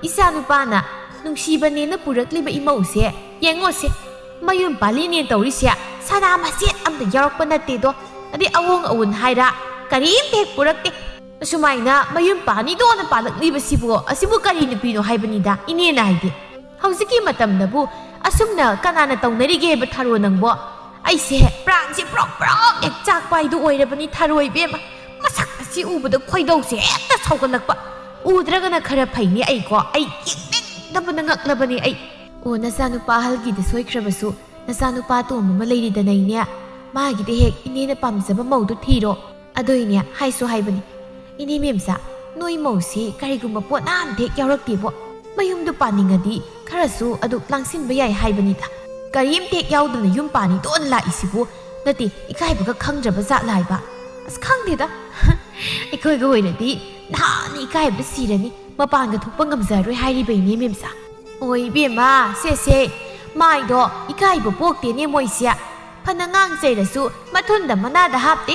ꯏꯆꯥ ꯅꯨꯄꯥꯅ ꯅꯨꯡꯁꯤꯕꯅꯦꯅ ꯄꯨꯔꯛꯂꯤꯕ ꯏꯃꯧꯁꯦ ꯌꯦꯡꯉꯣꯁꯦ, ꯃꯌꯨꯝ ꯄꯥꯜꯂꯤꯅꯦ ꯇꯧꯔꯤꯁꯦ, ꯁꯅꯥ ꯃꯆꯦꯠ ꯑꯝꯇ ꯌꯥꯎꯔꯛꯄ ꯅꯠꯇꯦꯗꯣ꯫ ꯑꯗꯩ ꯑꯑꯣꯡ ꯑꯑꯣꯟ ꯍꯥꯏꯔ ꯀꯔꯤꯝꯇ ꯍꯦꯛ ꯄꯨꯔꯛꯇꯦ꯫ ꯑꯁꯨꯃꯥꯏꯅ ꯃꯌꯨꯝ ꯄꯥꯅꯤꯗꯣꯅ ꯄꯥꯜꯂꯛꯂꯤꯕꯁꯤꯕꯨ, ꯑꯁꯤꯕꯨ ꯀꯔꯤ ꯅꯨꯄꯤꯅꯣ ꯍꯥꯏꯕꯅꯤꯗ ꯏꯅꯦꯅ ꯍꯥꯏꯗꯤ꯫ ꯍꯧꯖꯤꯛꯀꯤ ꯃꯇꯝꯗꯕꯨ ꯑꯁꯨꯝꯅ ꯀꯅꯥꯅ ꯇꯧꯅꯔꯤꯒꯦ ꯍꯥꯏꯕ ꯊꯔꯣ ꯅꯪꯕꯣ? ꯑꯩꯁꯦ ꯄ꯭ꯔꯥꯟꯁꯦ ꯄ꯭ꯔꯣꯛ ꯄ꯭ꯔꯣꯛ ꯍꯦꯛ ꯆꯥꯛꯄ ꯍꯥꯏꯗꯨ ꯑꯣꯏꯔꯕꯅꯤ ꯊꯔꯣ ꯏꯕꯦꯝꯃ꯫ ꯃꯁꯛ ꯑꯁꯤ ꯎꯕꯗ ꯈꯣꯏꯗꯧꯁꯦ ꯍꯦꯛꯇ ꯁꯥꯎꯒꯠꯂꯛꯄ꯫ ꯎꯗ꯭ꯔꯒꯅ ꯈꯔ ꯐꯩꯅꯦ ꯑꯩꯀꯣ꯫ ꯑꯩ ꯌꯦꯡꯅꯤꯡꯗꯕꯅ ꯉꯛꯂꯕꯅꯤ ꯑꯩ꯫ ꯑꯣ, ꯅꯆꯥꯅꯨꯄꯥ ꯑꯍꯜꯒꯤꯗ ꯁꯣꯏꯈ꯭ꯔꯕꯁꯨ ꯅꯆꯥꯅꯨꯄꯥ ꯑꯇꯣꯝꯕ ꯑꯃ ꯂꯩꯔꯤꯗꯅ ꯏꯅꯦ꯫ ꯃꯥꯒꯤꯗꯤ ꯍꯦꯛ ꯏꯅꯦꯅ ꯄꯥꯝꯖꯕ ꯃꯧꯗꯨ ꯊꯤꯔꯣ꯫ ꯑꯗꯨꯏꯅꯦ ꯍꯥꯏꯁꯨ ꯍꯥꯏꯕꯅꯤ, "ꯏꯅꯦ ꯃꯦꯝꯆꯥ, ꯅꯣꯏ ꯃꯧꯁꯤ ꯀꯔꯤꯒꯨꯝꯕ ꯄꯣꯠ ꯑꯝꯇ ꯍꯦꯛ ꯌꯥꯎꯔꯛꯇꯦꯕꯣ꯫ ꯃꯌꯨꯝꯗꯨ ꯄꯥꯅꯤꯡꯉꯗꯤ ꯈꯔꯁꯨ ꯑꯗꯨꯛ ꯂꯥꯡꯁꯤꯟꯕ ꯌꯥꯏ ꯍꯥꯏꯕꯅꯤꯗ꯫ ꯀꯔꯤꯝꯇ ꯍꯦꯛ ꯌꯥꯎꯗꯅ ꯌꯨꯝ ꯄꯥꯅꯤꯡꯗꯣꯟ ꯂꯥꯛꯏꯁꯤꯕꯨ ꯅꯠꯇꯦ, ꯏꯀꯥꯏꯕꯒ ꯈꯪꯗ꯭ꯔꯕ ꯖꯥꯠꯂ ꯍꯥꯏꯕ꯫ ꯑꯁ, ꯈꯪꯗꯦꯗ꯫ ꯑꯩꯈꯣꯏꯒ ꯑꯣꯏꯔꯗꯤ ꯅꯍꯥꯟꯅ ꯏꯀꯥꯏꯕꯗ ꯁꯤꯔꯅꯤ, ꯃꯄꯥꯟꯒ ꯊꯣꯛꯄ ꯉꯝꯖꯔꯣꯏ ꯍꯥꯏꯔꯤꯕ ꯏꯅꯦ ꯃꯦꯝꯆꯥ꯫ ꯑꯣ ꯏꯕꯦꯝꯃ, ꯁꯦ ꯁꯦ, ꯃꯥꯏꯗꯣ ꯏꯀꯥꯏꯕ ꯄꯣꯛꯇꯦꯅꯦ ꯃꯣꯏꯁꯦ꯫ ꯐꯅ ꯉꯥꯡ ꯆꯩꯔꯁꯨ ꯃꯊꯨꯟꯗ ꯃꯅꯥꯗ ꯍꯥꯞꯇꯦ꯫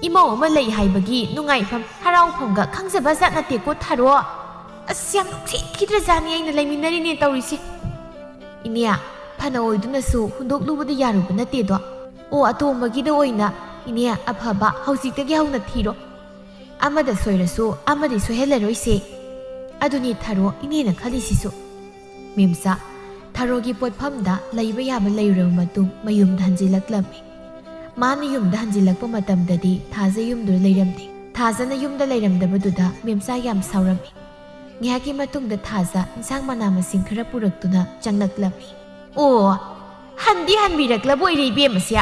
ꯏꯃꯧ ꯑꯃ ꯂꯩ ꯍꯥꯏꯕꯒꯤ ꯅꯨꯡꯉꯥꯏꯐꯝ ꯍꯔꯥꯎꯐꯝꯒ ꯈꯪꯖꯕ ꯖꯥꯠ ꯅꯠꯇꯦꯀꯣ ꯊꯥꯔꯣ꯫ ꯑꯁ, ꯌꯥꯝ ꯅꯨꯡꯁꯤꯈꯤꯗ꯭ꯔꯖꯥꯠꯅꯤ ꯑꯩꯅ ꯂꯩꯃꯤꯟꯅꯔꯤꯅꯦ ꯇꯧꯔꯤꯁꯦ꯫ ꯏꯅꯦ, ꯐꯅ ꯑꯣꯏꯗꯨꯅꯁꯨ ꯍꯨꯟꯗꯣꯛꯂꯨꯕꯗꯤ ꯌꯥꯔꯨꯕ ꯅꯠꯇꯦꯗꯣ꯫ ꯑꯣ ꯑꯇꯣꯝꯕꯒꯤꯗ ꯑꯣꯏꯅ ꯏꯅꯦ ꯑꯐꯕ ꯍꯧꯖꯤꯛꯇꯒꯤ ꯍꯧꯅ ꯊꯤꯔꯣ꯫ ꯑꯃꯗ ꯁꯣꯏꯔꯁꯨ ꯑꯃꯗꯤ ꯁꯣꯏꯍꯜꯂꯔꯣꯏꯁꯦ꯫ ꯑꯗꯨꯅꯤ ꯊꯥꯔꯣ ꯏꯅꯦꯅ ꯈꯜꯂꯤꯁꯤꯁꯨ꯫ ꯃꯦꯝꯆꯥ, ꯊꯥꯔꯣꯒꯤ ꯄꯣꯠꯐꯝꯗ ꯂꯩꯕ ꯌꯥꯕ ꯂꯩꯔꯨꯔꯕ ꯃꯇꯨꯡ ꯃꯌꯨꯝꯗ ꯍꯟꯖꯤꯜꯂꯛꯂꯝꯃꯤ꯫ ꯃꯥꯅ ꯌꯨꯝꯗ ꯍꯟꯖꯤꯜꯂꯛꯄ ꯃꯇꯝꯗꯗꯤ ꯊꯥꯖ ꯌꯨꯝꯗꯨꯗ ꯂꯩꯔꯝꯗꯦ꯫ ꯊꯥꯖꯅ ꯌꯨꯝꯗ ꯂꯩꯔꯝꯗꯕꯗꯨꯗ ꯃꯦꯝꯆꯥ ꯌꯥꯝ ꯁꯥꯎꯔꯝꯃꯤ꯫ ꯉꯥꯏꯍꯥꯛꯀꯤ ꯃꯇꯨꯡꯗ ꯊꯥꯖ ꯏꯟꯁꯥꯡ ꯃꯅꯥ ꯃꯁꯤꯡ ꯈꯔ ꯄꯨꯔꯛꯇꯨꯅ ꯆꯪꯂꯛꯂꯝꯃꯤ꯫ ꯑꯣ, ꯍꯟꯗꯤ ꯍꯟꯕꯤꯔꯛꯂꯕꯣꯏꯔꯦ ꯏꯕꯦꯝꯃꯁꯦ꯫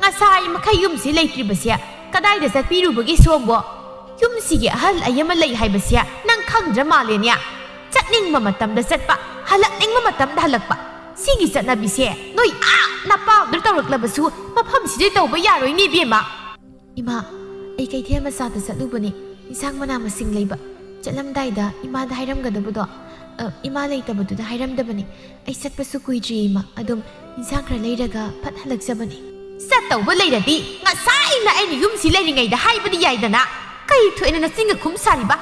ꯉꯁꯥꯏ ꯃꯈꯩ ꯌꯨꯝꯁꯤ ꯂꯩꯇ꯭ꯔꯤꯕꯁꯦ ꯀꯗꯥꯏꯗ ꯆꯠꯄꯤꯔꯨꯕꯒꯦ ꯁꯣꯝꯕꯣ? ꯌꯨꯝꯁꯤꯒꯤ ꯑꯍꯜ ꯑꯌꯦ ꯑꯃ ꯂꯩ ꯍꯥꯏꯕꯁꯦ ꯅꯪ ꯈꯪꯗ꯭ꯔ ꯃꯥꯜꯂꯦꯅꯦ꯫ ꯆꯠꯅꯤꯡꯕ ꯃꯇꯝꯗ ꯆꯠꯄ, ꯍꯜꯂꯛꯅꯤꯡꯕ ꯃꯇꯝꯗ ꯍꯜꯂꯛꯄ꯫ ꯁꯤꯒꯤ ꯆꯠꯅꯕꯤꯁꯦ ꯅꯣꯏ ꯑꯥ ꯅꯄꯥꯝꯗ ꯇꯧꯔꯛꯂꯕꯁꯨ ꯃꯐꯝꯁꯤꯗ ꯇꯧꯕ ꯌꯥꯔꯣꯏꯅꯦ ꯏꯕꯦꯝꯃ꯫ ꯏꯃꯥ, ꯑꯩ ꯀꯩꯊꯦꯜ ꯃꯆꯥꯗ ꯆꯠꯂꯨꯕꯅꯦ, ꯏꯟꯁꯥꯡ ꯃꯅꯥ ꯃꯁꯤꯡ ꯂꯩꯕ꯫ ꯆꯠꯂꯝꯗꯥꯏꯗ ꯏꯃꯥꯗ ꯍꯥꯏꯔꯝꯒꯗꯕꯗꯣ, ꯑ, ꯏꯃꯥ ꯂꯩꯇꯕꯗꯨꯗ ꯍꯥꯏꯔꯝꯗꯕꯅꯦ꯫ ꯑꯩ ꯆꯠꯄꯁꯨ ꯀꯨꯏꯗ꯭ꯔꯤ ꯏꯃꯥ, ꯑꯗꯨꯝ ꯏꯟꯁꯥꯡ ꯈꯔ ꯂꯩꯔꯒ ꯐꯠ ꯍꯜꯂꯛꯆꯕꯅꯦ꯫ ꯆꯠꯇꯧꯕ ꯂꯩꯔꯗꯤ ꯉꯁꯥꯏꯅ ꯑꯩꯅ ꯌꯨꯝꯁꯤ ꯂꯩꯔꯤꯉꯩꯗ ꯍꯥꯏꯕꯗꯤ ꯌꯥꯏꯗꯅ꯫ ꯀꯩ ꯊꯣꯏꯅ ꯅꯆꯤꯟꯒ ꯈꯨꯝ ꯁꯥꯔꯤꯕ?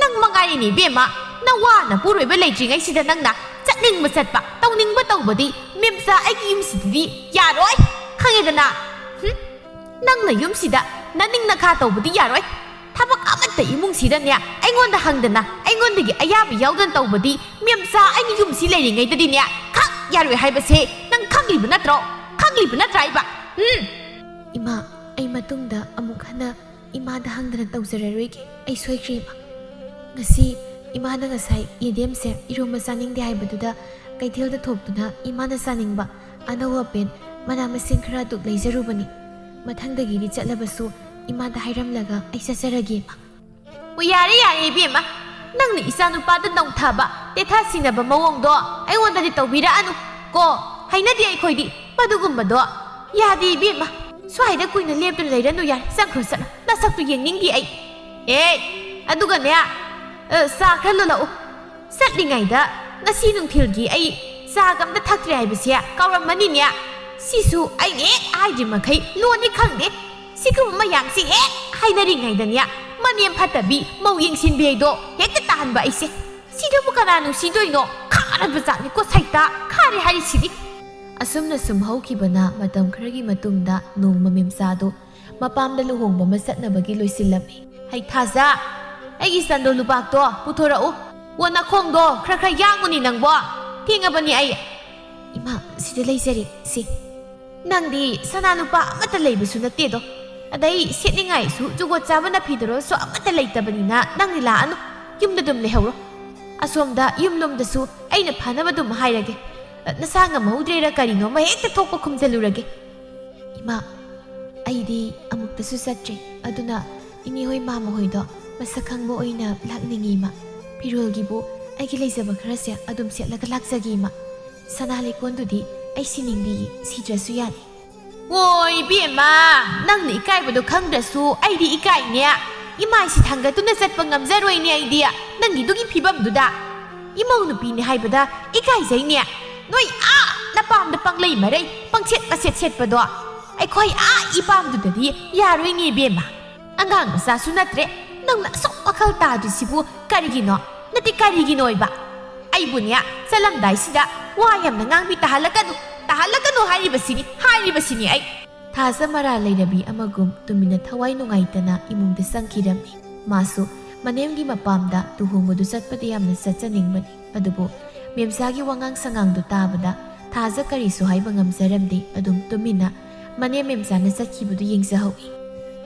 ꯅꯪ ꯃꯉꯥꯏꯔꯦꯅꯦ ꯏꯕꯦꯝꯃ, ꯅꯋꯥ ꯅꯄꯨꯔꯣꯏꯕ ꯂꯩꯇ꯭ꯔꯤꯉꯩꯁꯤꯗ ꯅꯪꯅ ꯆꯠꯅꯤꯡꯕ ꯆꯠꯄ, ꯇꯧꯅꯤꯡꯕ ꯇꯧꯕꯗꯤ ꯃꯦꯝꯆꯥ ꯑꯩꯒꯤ ꯌꯨꯝꯁꯤꯗꯗꯤ ꯌꯥꯔꯣꯏ, ꯈꯪꯉꯦꯗꯅ? ꯍꯨꯝ? ꯅꯪꯅ ꯌꯨꯝꯁꯤꯗ ꯅꯅꯤꯡ ꯅꯈꯥ ꯇꯧꯕꯗꯤ ꯌꯥꯔꯣꯏ꯫ ꯊꯕꯛ ꯑꯃꯠꯇ ꯏꯃꯨꯡꯁꯤꯗꯅꯦ ꯑꯩꯉꯣꯟꯗ ꯍꯪꯗꯅ, ꯑꯩꯉꯣꯟꯗꯒꯤ ꯑꯌꯥꯕ ꯌꯥꯎꯗꯅ ꯇꯧꯕꯗꯤ ꯃꯦꯝꯆꯥ ꯑꯩꯅ ꯌꯨꯝꯁꯤ ꯂꯩꯔꯤꯉꯩꯗꯗꯤꯅꯦ ꯈꯛ ꯌꯥꯔꯣꯏ ꯍꯥꯏꯕꯁꯦ ꯅꯪ ꯈꯪꯂꯤꯕ ꯅꯠꯇ꯭ꯔꯣ? ꯈꯪꯂꯤꯕ ꯅꯠꯇ꯭ꯔꯥ ꯍꯥꯏꯕ? ꯎꯝ? ꯏꯃꯥ, ꯑꯩ ꯃꯇꯨꯡꯗ ꯑꯃꯨꯛ ꯍꯟꯅ ꯏꯃꯥꯗ ꯍꯪꯗꯅ ꯇꯧꯖꯔꯔꯣꯏꯒꯦ꯫ ꯑꯩ ꯁꯣꯏꯈ꯭ꯔꯦ ꯏꯃꯥ꯫ ꯉꯁꯤ ꯏꯃꯥꯅ ꯉꯁꯥꯏ ꯌꯦꯟꯗꯦꯝꯁꯦ ꯏꯔꯣꯝꯕ ꯆꯥꯅꯤꯡꯗꯦ ꯍꯥꯏꯕꯗꯨꯗ ꯀꯩꯊꯦꯜꯗ ꯊꯣꯛꯇꯨꯅ ꯏꯃꯥꯅ ꯆꯥꯅꯤꯡꯕ ꯑꯅꯧ ꯑꯄꯦꯟ ꯃꯅꯥ ꯃꯁꯤꯡ ꯈꯔ ꯑꯗꯨꯛ ꯂꯩꯖꯔꯨꯕꯅꯤ꯫ ꯃꯊꯪꯗꯒꯤꯗꯤ ꯆꯠꯂꯕꯁꯨ ꯏꯃꯥꯗ ꯍꯥꯏꯔꯝꯂꯒ ꯑꯩ ꯆꯠꯆꯔꯒꯦ, ꯏꯃꯥ꯫ ꯑꯣ, ꯌꯥꯔꯦ, ꯌꯥꯔꯦ, ꯏꯕꯦꯝꯃ꯫ ꯅꯪꯅ ꯏꯆꯥꯅꯨꯄꯥꯗ ꯅꯧꯊꯕ, ꯇꯦꯊꯥ ꯁꯤꯟꯅꯕ ꯃꯑꯣꯡꯗꯣ ꯑꯩꯉꯣꯟꯗꯗꯤ ꯇꯧꯕꯤꯔꯛꯑꯅꯨ ꯀꯣ꯫ ꯍꯩꯅꯗꯦ ꯑꯩꯈꯣꯏꯗꯤ ꯃꯗꯨꯒꯨꯝꯕꯗꯣ꯫ ꯌꯥꯗꯦ, ꯏꯕꯦꯝꯃ꯫ ꯁ꯭ꯋꯥꯏꯗ ꯀꯨꯏꯅ ꯂꯦꯞꯇꯨꯅ ꯂꯩꯔꯅꯨ, ꯌꯥꯔꯦ꯫ ꯆꯪꯈ꯭ꯔꯣ ꯆꯠꯂꯣ꯫ ꯅꯁꯛꯇꯨ ꯌꯦꯡꯅꯤꯡꯗꯦ ꯑꯩ꯫ ꯑꯦ, ꯑꯗꯨꯒꯅꯦ, ꯑ, ꯆꯥ ꯈꯔ ꯂꯣꯜꯂꯛꯎ꯫ ꯆꯠꯂꯤꯉꯩꯗ ꯉꯁꯤ ꯅꯨꯡꯊꯤꯜꯒꯤ ꯑꯩ ꯆꯥꯒ ꯑꯝꯇ ꯊꯛꯇ꯭ꯔꯦ ꯍꯥꯏꯕꯁꯦ ꯀꯥꯎꯔꯝꯃꯅꯤꯅꯦ꯫ ꯁꯤꯁꯨ ꯑꯩꯅ ꯍꯦꯛ ꯍꯥꯏꯗ꯭ꯔꯤ ꯃꯈꯩ ꯂꯣꯟꯅꯤ ꯈꯪꯗꯦ꯫ ꯁꯤꯒꯨꯝꯕ ꯃꯌꯥꯝꯁꯤ ꯍꯦꯛ ꯍꯥꯏꯅꯔꯤꯉꯩꯗꯅꯦ, ꯃꯅꯦꯝ ꯐꯠꯇꯕꯤ, ꯃꯧ ꯌꯦꯡꯁꯤꯟꯕꯤ ꯍꯥꯏꯗꯣ ꯍꯦꯛꯇ ꯇꯥꯍꯟꯕ ꯑꯩꯁꯦ꯫ ꯁꯤꯗꯕꯨ ꯀꯅꯥ ꯅꯨꯡꯁꯤꯗꯣꯏꯅꯣ? ꯈꯥꯔꯕ ꯖꯥꯠꯅꯤꯀꯣ ꯁꯩꯇꯥ, ꯈꯥꯔꯦ ꯍꯥꯏꯔꯤꯁꯤꯗꯤ꯫ ꯑꯁꯨꯝꯅ ꯁꯨꯝ ꯍꯧꯈꯤꯕꯅ ꯃꯇꯝ ꯈꯔꯒꯤ ꯃꯇꯨꯡꯗ ꯅꯣꯡꯃ ꯃꯦꯝꯆꯥꯗꯨ ꯃꯄꯥꯝꯗ ꯂꯨꯍꯣꯡꯕ ꯑꯃ ꯆꯠꯅꯕꯒꯤ ꯂꯣꯏꯁꯤꯜꯂꯝꯃꯤ꯫ "ꯍꯩ ꯊꯥꯖ, ꯑꯩꯒꯤ ꯁꯟꯗꯣ ꯂꯨꯕꯥꯛꯇꯣ ꯄꯨꯊꯣꯔꯛꯎ꯫ ꯑꯣ, ꯅꯈꯣꯡꯗꯣ ꯈꯔ ꯈꯔ ꯌꯥꯡꯉꯨꯅꯦ ꯅꯪꯕꯣ꯫ ꯊꯦꯡꯉꯕꯅꯤ ꯑꯩ꯫" "ꯏꯃꯥ, ꯁꯤꯗ ꯂꯩꯖꯔꯦ, ꯁꯤ꯫ ꯅꯪꯗꯤ ꯁꯅꯥ ꯂꯨꯄꯥ ꯑꯃꯠꯇ ꯂꯩꯕꯁꯨ ꯅꯠꯇꯦꯗꯣ꯫ ꯑꯗꯩ ꯁꯦꯠꯅꯤꯡꯉꯥꯏꯁꯨ ꯖꯨꯒꯣꯠ ꯆꯥꯕ ꯅꯐꯤꯗꯔꯣꯁꯨ ꯑꯃꯠꯇ ꯂꯩꯇꯕꯅꯤꯅ ꯅꯪꯗꯤ ꯂꯥꯛꯑꯅꯨ, ꯌꯨꯝꯗ ꯑꯗꯨꯝ ꯂꯩꯍꯧꯔꯣ꯫ ꯑꯁꯣꯝꯗ ꯌꯨꯝꯂꯣꯝꯗꯁꯨ ꯑꯩꯅ ꯐꯅꯕ ꯑꯗꯨꯝ ꯍꯥꯏꯔꯒꯦ꯫ ꯅꯁꯥ ꯉꯝꯍꯧꯗ꯭ꯔꯦꯔ ꯀꯔꯤꯅꯣ ꯑꯃ ꯍꯦꯛꯇ ꯊꯣꯛꯄ ꯈꯨꯝꯖꯜꯂꯨꯔꯒꯦ꯫" "ꯏꯃꯥ, ꯑꯩꯗꯤ ꯑꯃꯨꯛꯇꯁꯨ ꯆꯠꯇ꯭ꯔꯤ, ꯑꯗꯨꯅ ꯏꯅꯦ ꯍꯣꯏ ꯃꯥꯃ ꯍꯣꯏꯗꯣ ꯃꯁꯛ ꯈꯪꯕ ꯑꯣꯏꯅ ꯂꯥꯛꯅꯤꯡꯉꯤ, ꯏꯃꯥ꯫ ꯐꯤꯔꯣꯜꯒꯤꯕꯨ ꯑꯩꯒꯤ ꯂꯩꯖꯕ ꯈꯔꯁꯦ ꯑꯗꯨꯝ ꯁꯦꯠꯂꯒ ꯂꯥꯛꯆꯒꯦ, ꯏꯃꯥ꯫ ꯁꯅꯥ ꯂꯤꯛꯀꯣꯟꯗꯨꯗꯤ ꯑꯩ ꯁꯤꯅꯤꯡꯗꯤꯌꯦ, ꯁꯤꯗ꯭ꯔꯁꯨ ꯌꯥꯅꯤ꯫" "ꯑꯣ, ꯏꯕꯦꯝꯃ, ꯅꯪꯅ ꯏꯀꯥꯏꯕꯗꯣ ꯈꯪꯗ꯭ꯔꯁꯨ ꯑꯩꯗꯤ ꯏꯀꯥꯏꯅꯦ꯫ ꯏꯃꯥꯏꯁꯤ ꯊꯥꯡꯒꯠꯇꯨꯅ ꯆꯠꯄ ꯉꯝꯖꯔꯣꯏꯅꯦ ꯑꯩꯗꯤ, ꯅꯪꯒꯤꯗꯨꯒꯤ ꯐꯤꯕꯝꯗꯨꯗ꯫ ꯏꯃꯧ ꯅꯨꯄꯤꯅꯦ ꯍꯥꯏꯕꯗ ꯏꯀꯥꯏꯖꯩꯅꯦ꯫ ꯅꯣꯏ ꯑꯥ ꯅꯄꯥꯝꯗ ꯄꯪꯂꯩ ꯃꯔꯩ, ꯄꯪꯁꯦꯠ ꯃꯁꯦꯠ ꯁꯦꯠꯄꯗꯣ ꯑꯩꯈꯣꯏ ꯑꯥ ꯏꯄꯥꯝꯗꯨꯗꯗꯤ ꯌꯥꯔꯣꯏꯅꯦ, ꯏꯕꯦꯝꯃ꯫ ꯑꯉꯥꯡ ꯃꯆꯥꯁꯨ ꯅꯠꯇ꯭ꯔꯦ, ꯅꯪꯅ ꯑꯁꯨꯛ ꯋꯥꯈꯜ ꯇꯥꯗ꯭ꯔꯤꯁꯤꯕꯨ ꯀꯔꯤꯒꯤꯅꯣ? ꯅꯠꯇꯦ, ꯀꯔꯤꯒꯤꯅꯣ ꯑꯣꯏꯕ? ꯑꯩꯕꯨꯅꯦ, ꯆꯠꯂꯝꯗꯥꯏꯁꯤꯗ ꯋꯥ ꯌꯥꯝꯅ ꯉꯥꯡꯕꯤ ꯇꯥꯍꯜꯂꯛꯀꯅꯨ, ꯇꯥꯍꯜꯂꯛꯀꯅꯨ ꯍꯥꯏꯔꯤꯕꯁꯤꯅꯤ, ꯍꯥꯏꯔꯤꯕꯁꯤꯅꯤ ꯑꯩ꯫" ꯊꯥꯖ ꯃꯔꯥꯜ ꯂꯩꯔꯕꯤ ꯑꯃꯒꯨꯝ ꯇꯨꯃꯤꯟꯅ ꯊꯋꯥꯏ ꯅꯨꯡꯉꯥꯏꯇꯅ ꯏꯃꯨꯡꯗ ꯆꯪꯈꯤꯔꯝꯃꯤ꯫ ꯃꯥꯁꯨ ꯃꯅꯦꯝꯒꯤ ꯃꯄꯥꯝꯗ ꯂꯨꯍꯣꯡꯕꯗꯨ ꯆꯠꯄꯗꯤ ꯌꯥꯝꯅ ꯆꯠꯆꯅꯤꯡꯕꯅꯤ꯫ ꯑꯗꯨꯕꯨ ꯃꯦꯝꯆꯥꯒꯤ ꯋꯥꯉꯥꯡ ꯁꯉꯥꯡꯗꯨ ꯇꯥꯕꯗ ꯊꯥꯖ ꯀꯔꯤꯁꯨ ꯍꯥꯏꯕ ꯉꯝꯖꯔꯝꯗꯦ꯫ ꯑꯗꯨꯝ ꯇꯨꯃꯤꯟꯅ ꯃꯅꯦꯝ ꯃꯦꯝꯆꯥꯅ ꯆꯠꯈꯤꯕꯗꯨ ꯌꯦꯡꯖꯍꯧꯏ꯫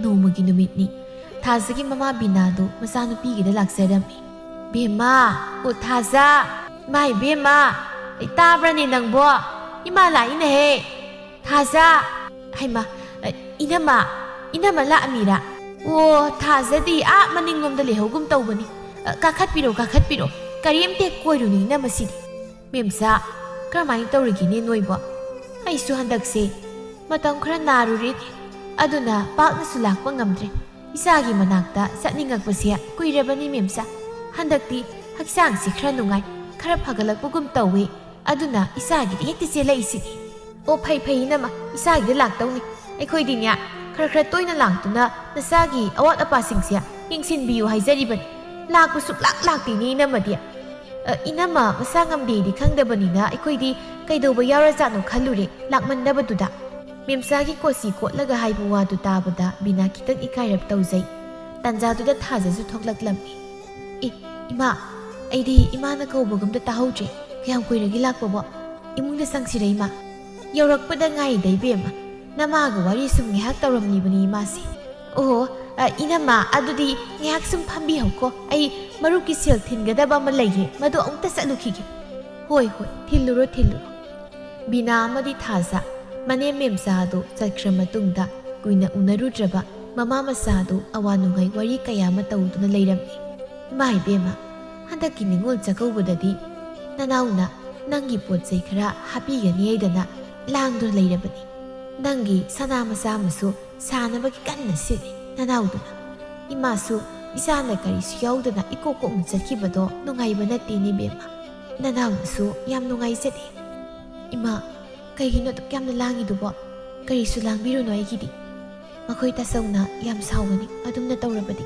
ꯅꯣꯡꯃꯒꯤ ꯅꯨꯃꯤꯠꯅꯤ꯫ ꯊꯥꯖꯒꯤ ꯃꯃꯥ ꯕꯤꯅꯥꯗꯨ ꯃꯆꯥꯅꯨꯄꯤꯒꯤꯗ ꯂꯥꯛꯆꯔꯝꯃꯤ꯫ "ꯕꯦꯝꯃ, ꯑꯣ ꯊꯥꯖ, ꯏꯃꯥ ꯏꯕꯦꯝꯃ, ꯑꯩ ꯇꯥꯕ꯭ꯔꯅꯦ ꯅꯪꯕꯣ? ꯏꯃꯥ ꯂꯥꯛꯏꯅꯦꯍꯦ!" ꯊꯥꯖ! ꯍꯩꯃꯥ, ꯑ, ꯏꯅꯝꯃ, ꯏꯅꯝꯃ ꯂꯥꯛꯑꯝꯃꯤꯔꯥ? ꯑꯣ, ꯊꯥꯖꯗꯤ ꯑꯥ ꯃꯅꯤꯡꯂꯣꯝꯗ ꯂꯩꯍꯧꯒꯨꯝ ꯇꯧꯕꯅꯤ꯫ ꯑ, ꯀꯥꯈꯠꯄꯤꯔꯣ, ꯀꯥꯈꯠꯄꯤꯔꯣ꯫ ꯀꯔꯤꯝꯇ ꯍꯦꯛ ꯀꯣꯏꯔꯨꯅꯨ ꯏꯅꯝꯃ ꯁꯤꯗꯤ꯫ ꯃꯦꯝꯆꯥ, ꯀꯔꯝꯍꯥꯏꯅ ꯇꯧꯔꯤꯒꯦꯅꯦ ꯅꯣꯏꯕꯣ? ꯑꯩꯁꯨ ꯍꯟꯗꯛꯁꯦ ꯃꯇꯝ ꯈꯔ ꯅꯥꯔꯨꯔꯦꯅꯦ, ꯑꯗꯨꯅ ꯄꯥꯛꯅꯁꯨ ꯂꯥꯛꯄ ꯉꯝꯗ꯭ꯔꯦ꯫ ꯏꯆꯥꯒꯤ ꯃꯅꯥꯛꯇ ꯆꯠꯅꯤꯡꯉꯛꯄꯁꯦ ꯀꯨꯏꯔꯕꯅꯤ ꯃꯦꯝꯆꯥ꯫ ꯍꯟꯗꯛꯇꯤ ꯍꯛꯆꯥꯡꯁꯤ ꯈꯔ ꯅꯨꯡꯉꯥꯏ, ꯈꯔ ꯐꯒꯠꯂꯛꯄꯒꯨꯝ ꯇꯧꯏ, ꯑꯗꯨꯅ ꯏꯆꯥꯒꯤꯗ ꯍꯦꯛꯇ ꯆꯦꯜꯂꯛꯏꯁꯤꯅꯤ꯫ ꯑꯣ, ꯐꯩ ꯐꯩ ꯏꯅꯝꯃ, ꯏꯆꯥꯒꯤꯗ ꯂꯥꯛꯇꯧꯅꯤ꯫ ꯑꯩꯈꯣꯏꯗꯤꯅꯦ, ꯈꯔ ꯈꯔ ꯇꯣꯏꯅ ꯂꯥꯛꯇꯨꯅ ꯅꯆꯥꯒꯤ ꯑꯋꯥꯠ ꯑꯄꯥꯁꯤꯡꯁꯦ ꯌꯦꯡꯁꯤꯟꯕꯤꯌꯨ ꯍꯥꯏꯖꯔꯤꯕꯅꯤ꯫ ꯂꯥꯛꯄ ꯁꯨꯛꯂꯥꯛ ꯂꯥꯛꯇꯦꯅꯦ ꯏꯅꯝꯃꯗꯤ꯫ ꯑ, ꯏꯅꯝꯃ ꯃꯁꯥ ꯉꯝꯗꯦꯗꯤ ꯈꯪꯗꯕꯅꯤꯅ ꯑꯩꯈꯣꯏꯗꯤ ꯀꯩꯗꯧꯕ ꯌꯥꯎꯔꯖꯥꯠꯅꯣ ꯈꯜꯂꯨꯔꯦ ꯂꯥꯛꯃꯟꯗꯕꯗꯨꯗ꯫ ꯃꯦꯝꯆꯥꯒꯤ ꯀꯣꯆꯤ ꯀꯣꯠꯂꯒ ꯍꯥꯏꯕ ꯋꯥꯗꯨ ꯇꯥꯕꯗ ꯕꯤꯅꯥ ꯈꯤꯇꯪ ꯏꯀꯥꯏꯔꯞ ꯇꯧꯖꯩ꯫ ꯇꯥꯟꯖꯥꯗꯨꯗ ꯊꯥꯖꯁꯨ ꯊꯣꯛꯂꯛꯂꯝꯃꯤ꯫ "ꯑꯦ, ꯏꯃꯥ, ꯑꯩꯗꯤ ꯏꯃꯥꯅ ꯀꯧꯕꯒꯨꯝꯗ ꯇꯥꯍꯧꯗ꯭ꯔꯦ꯫ ꯀꯌꯥꯝ ꯀꯨꯏꯔꯒꯦ ꯂꯥꯛꯄꯕꯣ? ꯏꯃꯨꯡꯗ ꯆꯪꯁꯤꯔ ꯏꯃꯥ?" "ꯌꯧꯔꯛꯄꯗ ꯉꯥꯏꯔꯤꯗ ꯏꯕꯦꯝꯃ꯫ ꯅꯃꯥꯒ ꯋꯥꯔꯤ ꯁꯨꯝ ꯉꯥꯏꯍꯥꯛ ꯇꯧꯔꯝꯂꯤꯕꯅꯤ ꯏꯃꯥꯁꯦ꯫" "ꯑꯣꯍꯣ, ꯑ, ꯏꯅꯝꯃ, ꯑꯗꯨꯗꯤ ꯉꯥꯏꯍꯥꯛ ꯁꯨꯝ ꯐꯝꯕꯤꯍꯧꯀꯣ꯫ ꯑꯩ ꯃꯔꯨꯞꯀꯤ ꯁꯦꯜ ꯊꯤꯟꯒꯗꯕ ꯑꯃ ꯂꯩꯌꯦ, ꯃꯗꯨ ꯑꯃꯨꯛꯇ ꯆꯠꯂꯨꯈꯤꯒꯦ꯫" "ꯍꯣꯏ, ꯍꯣꯏ, ꯊꯤꯜꯂꯨꯔꯣ, ꯊꯤꯜꯂꯨꯔꯣ꯫" ꯕꯤꯅꯥ ꯑꯃꯗꯤ ꯊꯥꯖ ꯃꯅꯦꯝ ꯃꯦꯝꯆꯥ ꯑꯗꯨ ꯆꯠꯈ꯭ꯔ ꯃꯇꯨꯡꯗ ꯀꯨꯏꯅ ꯎꯅꯔꯨꯗ꯭ꯔꯕ ꯃꯃꯥ ꯃꯆꯥ ꯑꯗꯨ ꯑꯋꯥ ꯅꯨꯡꯉꯥꯏ ꯋꯥꯔꯤ ꯀꯌꯥ ꯑꯃ ꯇꯧꯗꯨꯅ ꯂꯩꯔꯝꯃꯤ꯫ "ꯏꯃꯥ ꯏꯕꯦꯝꯃ, ꯍꯟꯗꯛꯀꯤ ꯅꯤꯉꯣꯜ ꯆꯥꯛꯀꯧꯕꯗꯗꯤ ꯅꯅꯥꯎꯅ ꯅꯪꯒꯤ ꯄꯣꯠ ꯆꯩ ꯈꯔ ꯍꯥꯞꯄꯤꯒꯅꯤ ꯍꯥꯏꯗꯅ ꯂꯥꯡꯗꯨꯅ ꯂꯩꯔꯕꯅꯤ꯫ ꯅꯪꯒꯤ ꯁꯅꯥ ꯃꯆꯥ ꯑꯃꯁꯨ ꯁꯥꯅꯕꯒꯤ ꯀꯟꯅ ꯁꯤꯜꯂꯤ ꯅꯅꯥꯎꯗꯨꯅ꯫ ꯏꯃꯥꯁꯨ ꯏꯆꯥꯅ ꯀꯔꯤꯁꯨ ꯌꯥꯎꯗꯅ ꯏꯀꯣꯛ ꯀꯣꯛꯅ ꯆꯠꯈꯤꯕꯗꯣ ꯅꯨꯡꯉꯥꯏꯕ ꯅꯠꯇꯦꯅꯦ ꯏꯕꯦꯝꯃ꯫ ꯅꯅꯥꯎꯅꯁꯨ ꯌꯥꯝ ꯅꯨꯡꯉꯥꯏꯖꯗꯦ꯫" "ꯏꯃꯥ, ꯀꯩꯒꯤꯅꯣ ꯑꯗꯨꯛ ꯌꯥꯝꯅ ꯂꯥꯡꯉꯤꯗꯨꯕꯣ? ꯀꯔꯤꯁꯨ ꯂꯥꯡꯕꯤꯔꯨꯅꯨ ꯑꯩꯒꯤꯗꯤ꯫ ꯃꯈꯣꯏ ꯇꯥꯆꯧꯅ ꯌꯥꯝ ꯁꯥꯎꯒꯅꯤ ꯑꯗꯨꯝꯅ ꯇꯧꯔꯕꯗꯤ꯫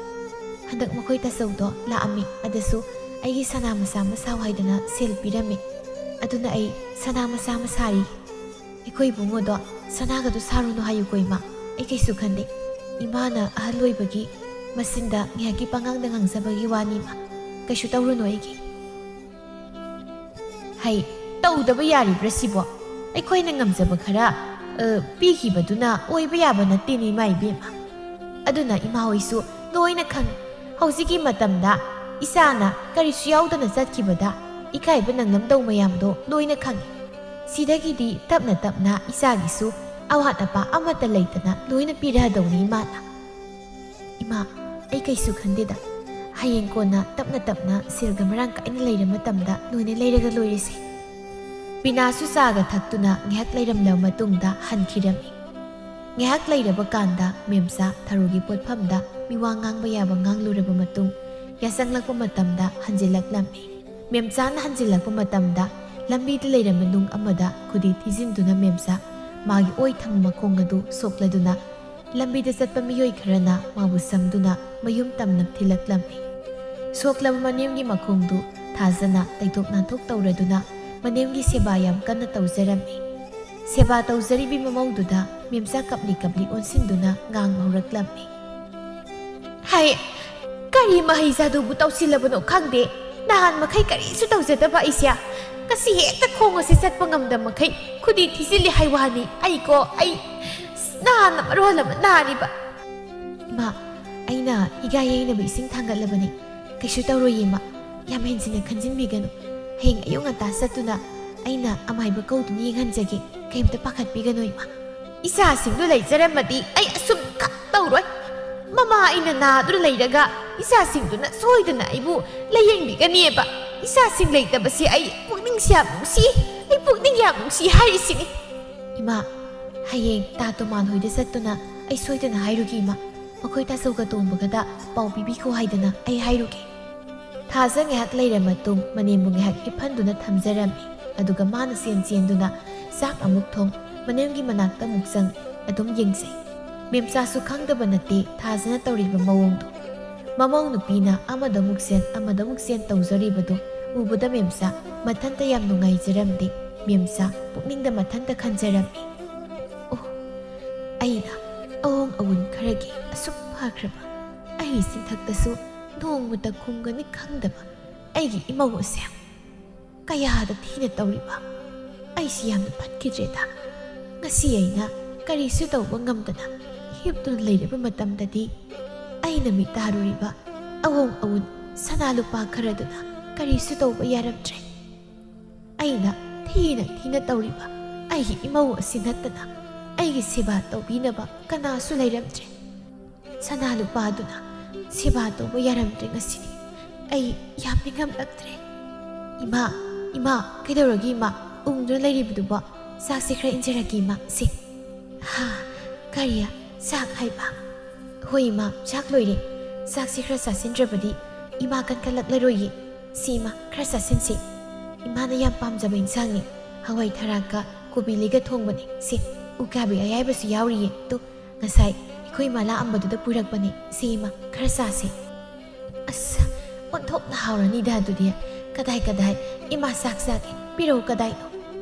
ꯍꯟꯗꯛ ꯃꯈꯣꯏ ꯇꯥꯆꯧꯗꯣ ꯂꯥꯛꯑꯝꯃꯤ, ꯑꯗꯨꯁꯨ ꯑꯩꯒꯤ ꯁꯅꯥ ꯃꯆꯥ ꯑꯃ ꯁꯥꯎ ꯍꯥꯏꯗꯅ ꯁꯦꯜ ꯄꯤꯔꯝꯃꯤ꯫ ꯑꯗꯨꯅ ꯑꯩ ꯁꯅꯥ ꯃꯆꯥ ꯑꯃ ꯁꯥꯔꯤ꯫ ꯑꯩꯈꯣꯏ ꯏꯕꯨꯡꯉꯣꯗꯣ ꯁꯅꯥꯒꯗꯣ ꯁꯥꯔꯨꯅꯨ ꯍꯥꯏꯌꯨꯀꯣ ꯏꯃꯥ꯫ ꯑꯩ ꯀꯩꯁꯨ ꯈꯟꯗꯦ꯫ ꯏꯃꯥꯅ ꯑꯍꯜ ꯑꯣꯏꯕꯒꯤ ꯃꯆꯤꯟꯗ ꯉꯥꯏꯍꯥꯛꯀꯤ ꯄꯉꯥꯡꯗ ꯉꯥꯡꯖꯕꯒꯤ ꯋꯥꯅꯤ ꯏꯃꯥ꯫ ꯀꯩꯁꯨ ꯇꯧꯔꯨꯅꯨ ꯑꯩꯒꯤ꯫" "ꯍꯩ, ꯇꯧꯗꯕ ꯌꯥꯔꯤꯕ꯭ꯔꯥ ꯁꯤꯕꯣ? ꯑꯩꯈꯣꯏꯅ ꯉꯝꯖꯕ ꯈꯔ, ꯑ, ꯄꯤꯈꯤꯕꯗꯨꯅ ꯑꯣꯏꯕ ꯌꯥꯕ ꯅꯠꯇꯦꯅꯦ ꯏꯃꯥ ꯏꯕꯦꯝꯃ꯫ ꯑꯗꯨꯅ ꯏꯃꯥ ꯍꯣꯏꯁꯨ ꯂꯣꯏꯅ ꯈꯪꯉꯤ꯫ ꯍꯧꯖꯤꯛꯀꯤ ꯃꯇꯝꯗ ꯏꯆꯥꯅ ꯀꯔꯤꯁꯨ ꯌꯥꯎꯗꯅ ꯆꯠꯈꯤꯕꯗ ꯏꯀꯥꯏꯕ ꯅꯪꯂꯝꯗꯧ ꯃꯌꯥꯝꯗꯣ ꯂꯣꯏꯅ ꯈꯪꯉꯤ꯫ ꯁꯤꯗꯒꯤꯗꯤ ꯇꯞꯅ ꯇꯞꯅ ꯏꯆꯥꯒꯤꯁꯨ ꯑꯋꯥꯠ ꯑꯄꯥ ꯑꯃꯠꯇ ꯂꯩꯇꯅ ꯂꯣꯏꯅ ꯄꯤꯔꯛꯑꯗꯧꯅꯤ ꯏꯃꯥꯅ꯫ ꯏꯃꯥ, ꯑꯩ ꯀꯩꯁꯨ ꯈꯟꯗꯦꯗ꯫ ꯍꯌꯦꯡ ꯀꯣꯟꯅ ꯇꯞꯅ ꯇꯞꯅ ꯁꯦꯜꯒ ꯃꯔꯥꯡ ꯀꯥꯏꯅ ꯂꯩꯔ ꯃꯇꯝꯗ ꯂꯣꯏꯅ ꯂꯩꯔꯒ ꯂꯣꯏꯔꯦꯁꯦ꯫ ꯄꯤꯅꯥꯁꯨ ꯆꯥꯒ ꯊꯛꯇꯨꯅ ꯉꯥꯏꯍꯥꯛ ꯂꯩꯔꯝꯂꯕ ꯃꯇꯨꯡꯗ ꯍꯟꯈꯤꯔꯝꯃꯤ꯫ ꯉꯥꯏꯍꯥꯛ ꯂꯩꯔꯕ ꯀꯥꯟꯗ ꯃꯦꯝꯆꯥ ꯊꯔꯣꯒꯤ ꯄꯣꯠꯐꯝꯗ ꯃꯤꯋꯥ ꯉꯥꯡꯕ ꯌꯥꯕ ꯉꯥꯡꯂꯨꯔꯕ ꯃꯇꯨꯡ ꯌꯥꯆꯪꯂꯛꯄ ꯃꯇꯝꯗ ꯍꯟꯖꯤꯜꯂꯛꯂꯝꯃꯤ꯫ ꯃꯦꯝꯆꯥꯅ ꯍꯟꯖꯤꯜꯂꯛꯄ ꯃꯇꯝꯗ ꯂꯝꯕꯤꯗ ꯂꯩꯔꯝꯕ ꯅꯨꯡ ꯑꯃꯗ ꯈꯨꯗꯤ ꯊꯤꯖꯤꯟꯗꯨꯅ ꯃꯦꯝꯆꯥ ꯃꯥꯒꯤ ꯑꯣꯏ ꯊꯪꯕ ꯃꯈꯣꯡ ꯑꯗꯨ ꯁꯣꯛꯂꯗꯨꯅ ꯂꯝꯕꯤꯗ ꯆꯠꯄ ꯃꯤꯑꯣꯏ ꯈꯔꯅ ꯃꯥꯕꯨ ꯁꯝꯗꯨꯅ ꯃꯌꯨꯝ ꯇꯝꯅ ꯊꯤꯜꯂꯛꯂꯝꯃꯤ꯫ ꯁꯣꯛꯂꯕ ꯃꯅꯦꯝꯒꯤ ꯃꯈꯣꯡꯗꯨ ꯊꯥꯖꯅ ꯇꯩꯊꯣꯛ ꯅꯥꯟꯊꯣꯛ ꯇꯧꯔꯗꯨꯅ ꯃꯅꯦꯝꯒꯤ ꯁꯦꯕꯥ ꯌꯥꯝ ꯀꯟꯅ ꯇꯧꯖꯔꯝꯃꯤ꯫ ꯁꯦꯕꯥ ꯇꯧꯖꯔꯤꯕꯤ ꯃꯃꯧꯗꯨꯗ ꯃꯦꯝꯆꯥ ꯀꯞꯂꯤ ꯀꯞꯂꯤ ꯑꯣꯟꯁꯤꯟꯗꯨꯅ ꯉꯥꯡꯕ ꯍꯧꯔꯛꯂꯝꯃꯤ꯫ ꯍꯥꯏ, ꯀꯔꯤ ꯃꯍꯩ ꯖꯥꯗꯨꯕꯨ ꯇꯧꯁꯤꯜꯂꯕꯅꯣ ꯈꯪꯗꯦ꯫ ꯅꯍꯥꯟ ꯃꯈꯩ ꯀꯔꯤꯁꯨ ꯇꯧꯖꯗꯕ ꯑꯩꯁꯦ ꯉꯁꯤ ꯍꯦꯛꯇ ꯈꯣꯡ ꯑꯁꯤ ꯆꯠꯄ ꯉꯝꯗꯕ ꯃꯈꯩ ꯈꯨꯗꯤ ꯊꯤꯖꯤꯜꯂꯤ ꯍꯥꯏ ꯋꯥꯅꯤ꯫ ꯑꯩꯀꯣ, ꯑꯩ ꯅꯍꯥꯟꯅ ꯃꯔꯣꯜ ꯑꯃ ꯅꯥꯔꯤꯕ꯫ ꯏꯃꯥ, ꯑꯩꯅ ꯍꯤꯒꯥꯏ ꯌꯩꯅꯕ ꯏꯁꯤꯡ ꯊꯥꯡꯒꯠꯂꯕꯅꯤ꯫ ꯀꯩꯁꯨ ꯇꯧꯔꯣꯏ ꯏꯃꯥ꯫ ꯌꯥꯝ ꯍꯦꯟꯖꯤꯟꯅ ꯈꯟꯖꯤꯟꯕꯤꯒꯅꯨ꯫ ꯍꯌꯦꯡ ꯑꯌꯨꯛ ꯉꯟꯇꯥ ꯆꯠꯇꯨꯅ ꯑꯩꯅ ꯑꯃꯥꯏꯕ ꯀꯧꯗꯨꯅ ꯌꯦꯡꯍꯟꯖꯒꯦ꯫ ꯀꯩꯝꯇ ꯄꯥꯈꯠꯄꯤꯒꯅꯨ ꯏꯃꯥ꯫ ꯏꯆꯥꯁꯤꯡꯗꯨ ꯂꯩꯖꯔꯝꯃꯗꯤ ꯑꯩ ꯑꯁꯨꯝ ꯈꯛ ꯇꯧꯔꯣꯏ꯫ ꯃꯃꯥ ꯑꯩꯅ ꯅꯥꯗꯨꯅ ꯂꯩꯔꯒ ꯏꯆꯥꯁꯤꯡꯗꯨꯅ ꯁꯣꯏꯗꯅ ꯑꯩꯕꯨ ꯂꯥꯌꯦꯡꯕꯤꯒꯅꯤꯕ꯫ ꯏꯆꯥꯁꯤꯡ ꯂꯩꯇꯕꯁꯤ ꯑꯩ ꯄꯨꯛꯅꯤꯡꯁꯤ ꯌꯥꯝ ꯅꯨꯡꯁꯤ꯫ ꯑꯩ ꯄꯨꯛꯅꯤꯡ ꯌꯥꯝ ꯅꯨꯡꯁꯤ ꯍꯥꯏꯔꯤꯁꯤꯅꯤ꯫ ꯏꯃꯥ, ꯍꯌꯦꯡ ꯇꯥ ꯇꯣꯃꯥꯟ ꯍꯣꯏꯗ ꯆꯠꯇꯨꯅ ꯑꯩ ꯁꯣꯏꯗꯅ ꯍꯥꯏꯔꯨꯒꯦ ꯏꯃꯥ꯫ ꯃꯈꯣꯏ ꯇꯥꯆꯧꯒ ꯇꯣꯝꯕꯒꯗ ꯄꯥꯎ ꯄꯤꯕꯤꯈꯣ ꯍꯥꯏꯗꯅ ꯑꯩ ꯍꯥꯏꯔꯨꯒꯦ꯫ ꯊꯥꯖ ꯉꯥꯏꯍꯥꯛ ꯂꯩꯔ ꯃꯇꯨꯡ ꯃꯅꯦꯝꯕꯨ ꯉꯥꯏꯍꯥꯛ ꯍꯤꯞꯍꯟꯗꯨꯅ ꯊꯝꯖꯔꯝꯃꯤ꯫ ꯑꯗꯨꯒ ꯃꯥꯅ ꯆꯦꯟ ꯆꯦꯟꯗꯨꯅ ꯆꯥꯛ ꯑꯃꯨꯛ ꯊꯣꯡ, ꯃꯅꯦꯝꯒꯤ ꯃꯅꯥꯛꯇ ꯑꯃꯨꯛ ꯆꯪ, ꯑꯗꯨꯝ ꯌꯦꯡꯖꯩ꯫ ꯃꯦꯝꯆꯥꯁꯨ ꯈꯪꯗꯕ ꯅꯠꯇꯦ ꯊꯥꯖꯅ ꯇꯧꯔꯤꯕ ꯃꯑꯣꯡꯗꯣ꯫ ꯃꯃꯧ ꯅꯨꯄꯤꯅ ꯑꯃꯗ ꯑꯃꯨꯛ ꯆꯦꯟ, ꯑꯃꯗ ꯑꯃꯨꯛ ꯆꯦꯟ ꯇꯧꯖꯔꯤꯕꯗꯨ ꯎꯕꯗ ꯃꯦꯝꯆꯥ ꯃꯊꯟꯇ ꯌꯥꯝ ꯅꯨꯡꯉꯥꯏꯖꯔꯝꯗꯦ꯫ ꯃꯦꯝꯆꯥ ꯄꯨꯛꯅꯤꯡꯗ ꯃꯊꯟꯇ ꯈꯟꯖꯔꯝꯃꯤ꯫ ꯑꯣ, ꯑꯩꯅ ꯑꯑꯣꯡ ꯑꯋꯨꯟ ꯈꯔꯒꯤ ꯑꯁꯨꯛ ꯐꯈ꯭ꯔꯕ ꯑꯩ ꯆꯤꯟꯊꯛꯇꯁꯨ ꯅꯣꯡꯃꯇ ꯈꯨꯝꯒꯅꯤ ꯈꯪꯗꯕ ꯑꯩꯒꯤ ꯏꯃꯧ ꯑꯁꯦ ꯀꯌꯥꯗ ꯊꯤꯅ ꯇꯧꯔꯤꯕ! ꯑꯩꯁꯤ ꯌꯥꯝꯅ ꯐꯠꯈꯤꯗ꯭ꯔꯦꯗ꯫ ꯉꯁꯤ ꯑꯩꯅ ꯀꯔꯤꯁꯨ ꯇꯧꯕ ꯉꯝꯗꯅ ꯍꯤꯞꯇꯨꯅ ꯂꯩꯔꯕ ꯃꯇꯝꯗꯗꯤ ꯑꯩꯅ ꯃꯤꯇꯥꯔꯨꯔꯤꯕ ꯑꯑꯣꯡ ꯑꯋꯨꯟ ꯁꯅꯥ ꯂꯨꯄꯥ ꯈꯔꯗꯨꯅ ꯀꯔꯤꯁꯨ ꯇꯧꯕ ꯌꯥꯔꯝꯗ꯭ꯔꯦ꯫ ꯑꯩꯅ ꯊꯤꯅ ꯊꯤꯅ ꯇꯧꯔꯤꯕ ꯑꯩꯒꯤ ꯏꯃꯧ ꯑꯁꯤ ꯅꯠꯇꯅ ꯑꯩꯒꯤ ꯁꯦꯕꯥ ꯇꯧꯕꯤꯅꯕ ꯀꯅꯥꯁꯨ ꯂꯩꯔꯝꯗ꯭ꯔꯦ꯫ ꯁꯅꯥ ꯂꯨꯄꯥꯗꯨꯅ ꯁꯦꯕꯥ ꯇꯧꯕ ꯌꯥꯔꯝꯗ꯭ꯔꯦ ꯉꯁꯤꯗꯤ꯫ ꯑꯩ ꯌꯥꯝ ꯅꯤꯡꯉꯝꯂꯛꯇ꯭ꯔꯦ꯫ ꯏꯃꯥ, ꯏꯃꯥ, ꯀꯩꯗꯧꯔꯒꯦ ꯏꯃꯥ? ꯎꯪꯗꯨꯅ ꯂꯩꯔꯤꯕꯗꯨꯕꯣ? ꯆꯥꯛꯁꯦ ꯈꯔ ꯏꯟꯖꯔꯛꯀꯦ ꯏꯃꯥ, ꯁꯦ꯫ ꯍꯥ, ꯀꯔꯤ? ꯆꯥꯛ ꯍꯥꯏꯕ? ꯍꯣꯏ ꯏꯃꯥ, ꯆꯥꯛ ꯂꯣꯏꯔꯦ꯫ ꯆꯥꯛꯁꯦ ꯈꯔ ꯆꯥꯁꯤꯟꯗ꯭ꯔꯕꯗꯤ ꯏꯃꯥ ꯀꯟꯈꯠꯂꯛꯂꯔꯣꯏꯌꯦ꯫ ꯁꯤ ꯏꯃꯥ, ꯈꯔ ꯆꯥꯁꯤꯟꯁꯦ꯫ ꯏꯃꯥꯅ ꯌꯥꯝ ꯄꯥꯝꯖꯕ ꯏꯟꯁꯥꯡꯅꯤ꯫ ꯍꯋꯥꯏ ꯊꯔꯥꯛꯀ ꯀꯣꯕꯤ ꯂꯩꯒ ꯊꯣꯡꯕꯅꯦ꯫ ꯁꯦ, ꯎꯀꯥꯕꯤ ꯑꯌꯥꯏꯕꯁꯨ ꯌꯥꯎꯔꯤꯌꯦ꯫ ꯇꯨ, ꯉꯁꯥꯏ ꯑꯩꯈꯣꯏ ꯏꯃꯥ ꯂꯥꯛꯑꯝꯕꯗꯨꯗ ꯄꯨꯔꯛꯄꯅꯦ꯫ ꯁꯦ ꯏꯃꯥ, ꯈꯔ ꯆꯥꯁꯦ꯫ ꯑꯁ, ꯑꯣꯟꯊꯣꯛꯅ ꯍꯥꯎꯔꯅꯤꯗ ꯑꯗꯨꯗꯤ꯫ ꯀꯗꯥꯏ, ꯀꯗꯥꯏ? ꯏꯃꯥ ꯆꯥꯛ ꯆꯥꯒꯦ꯫ ꯄꯤꯔꯛꯎ, ꯀꯗꯥꯏꯅꯣ?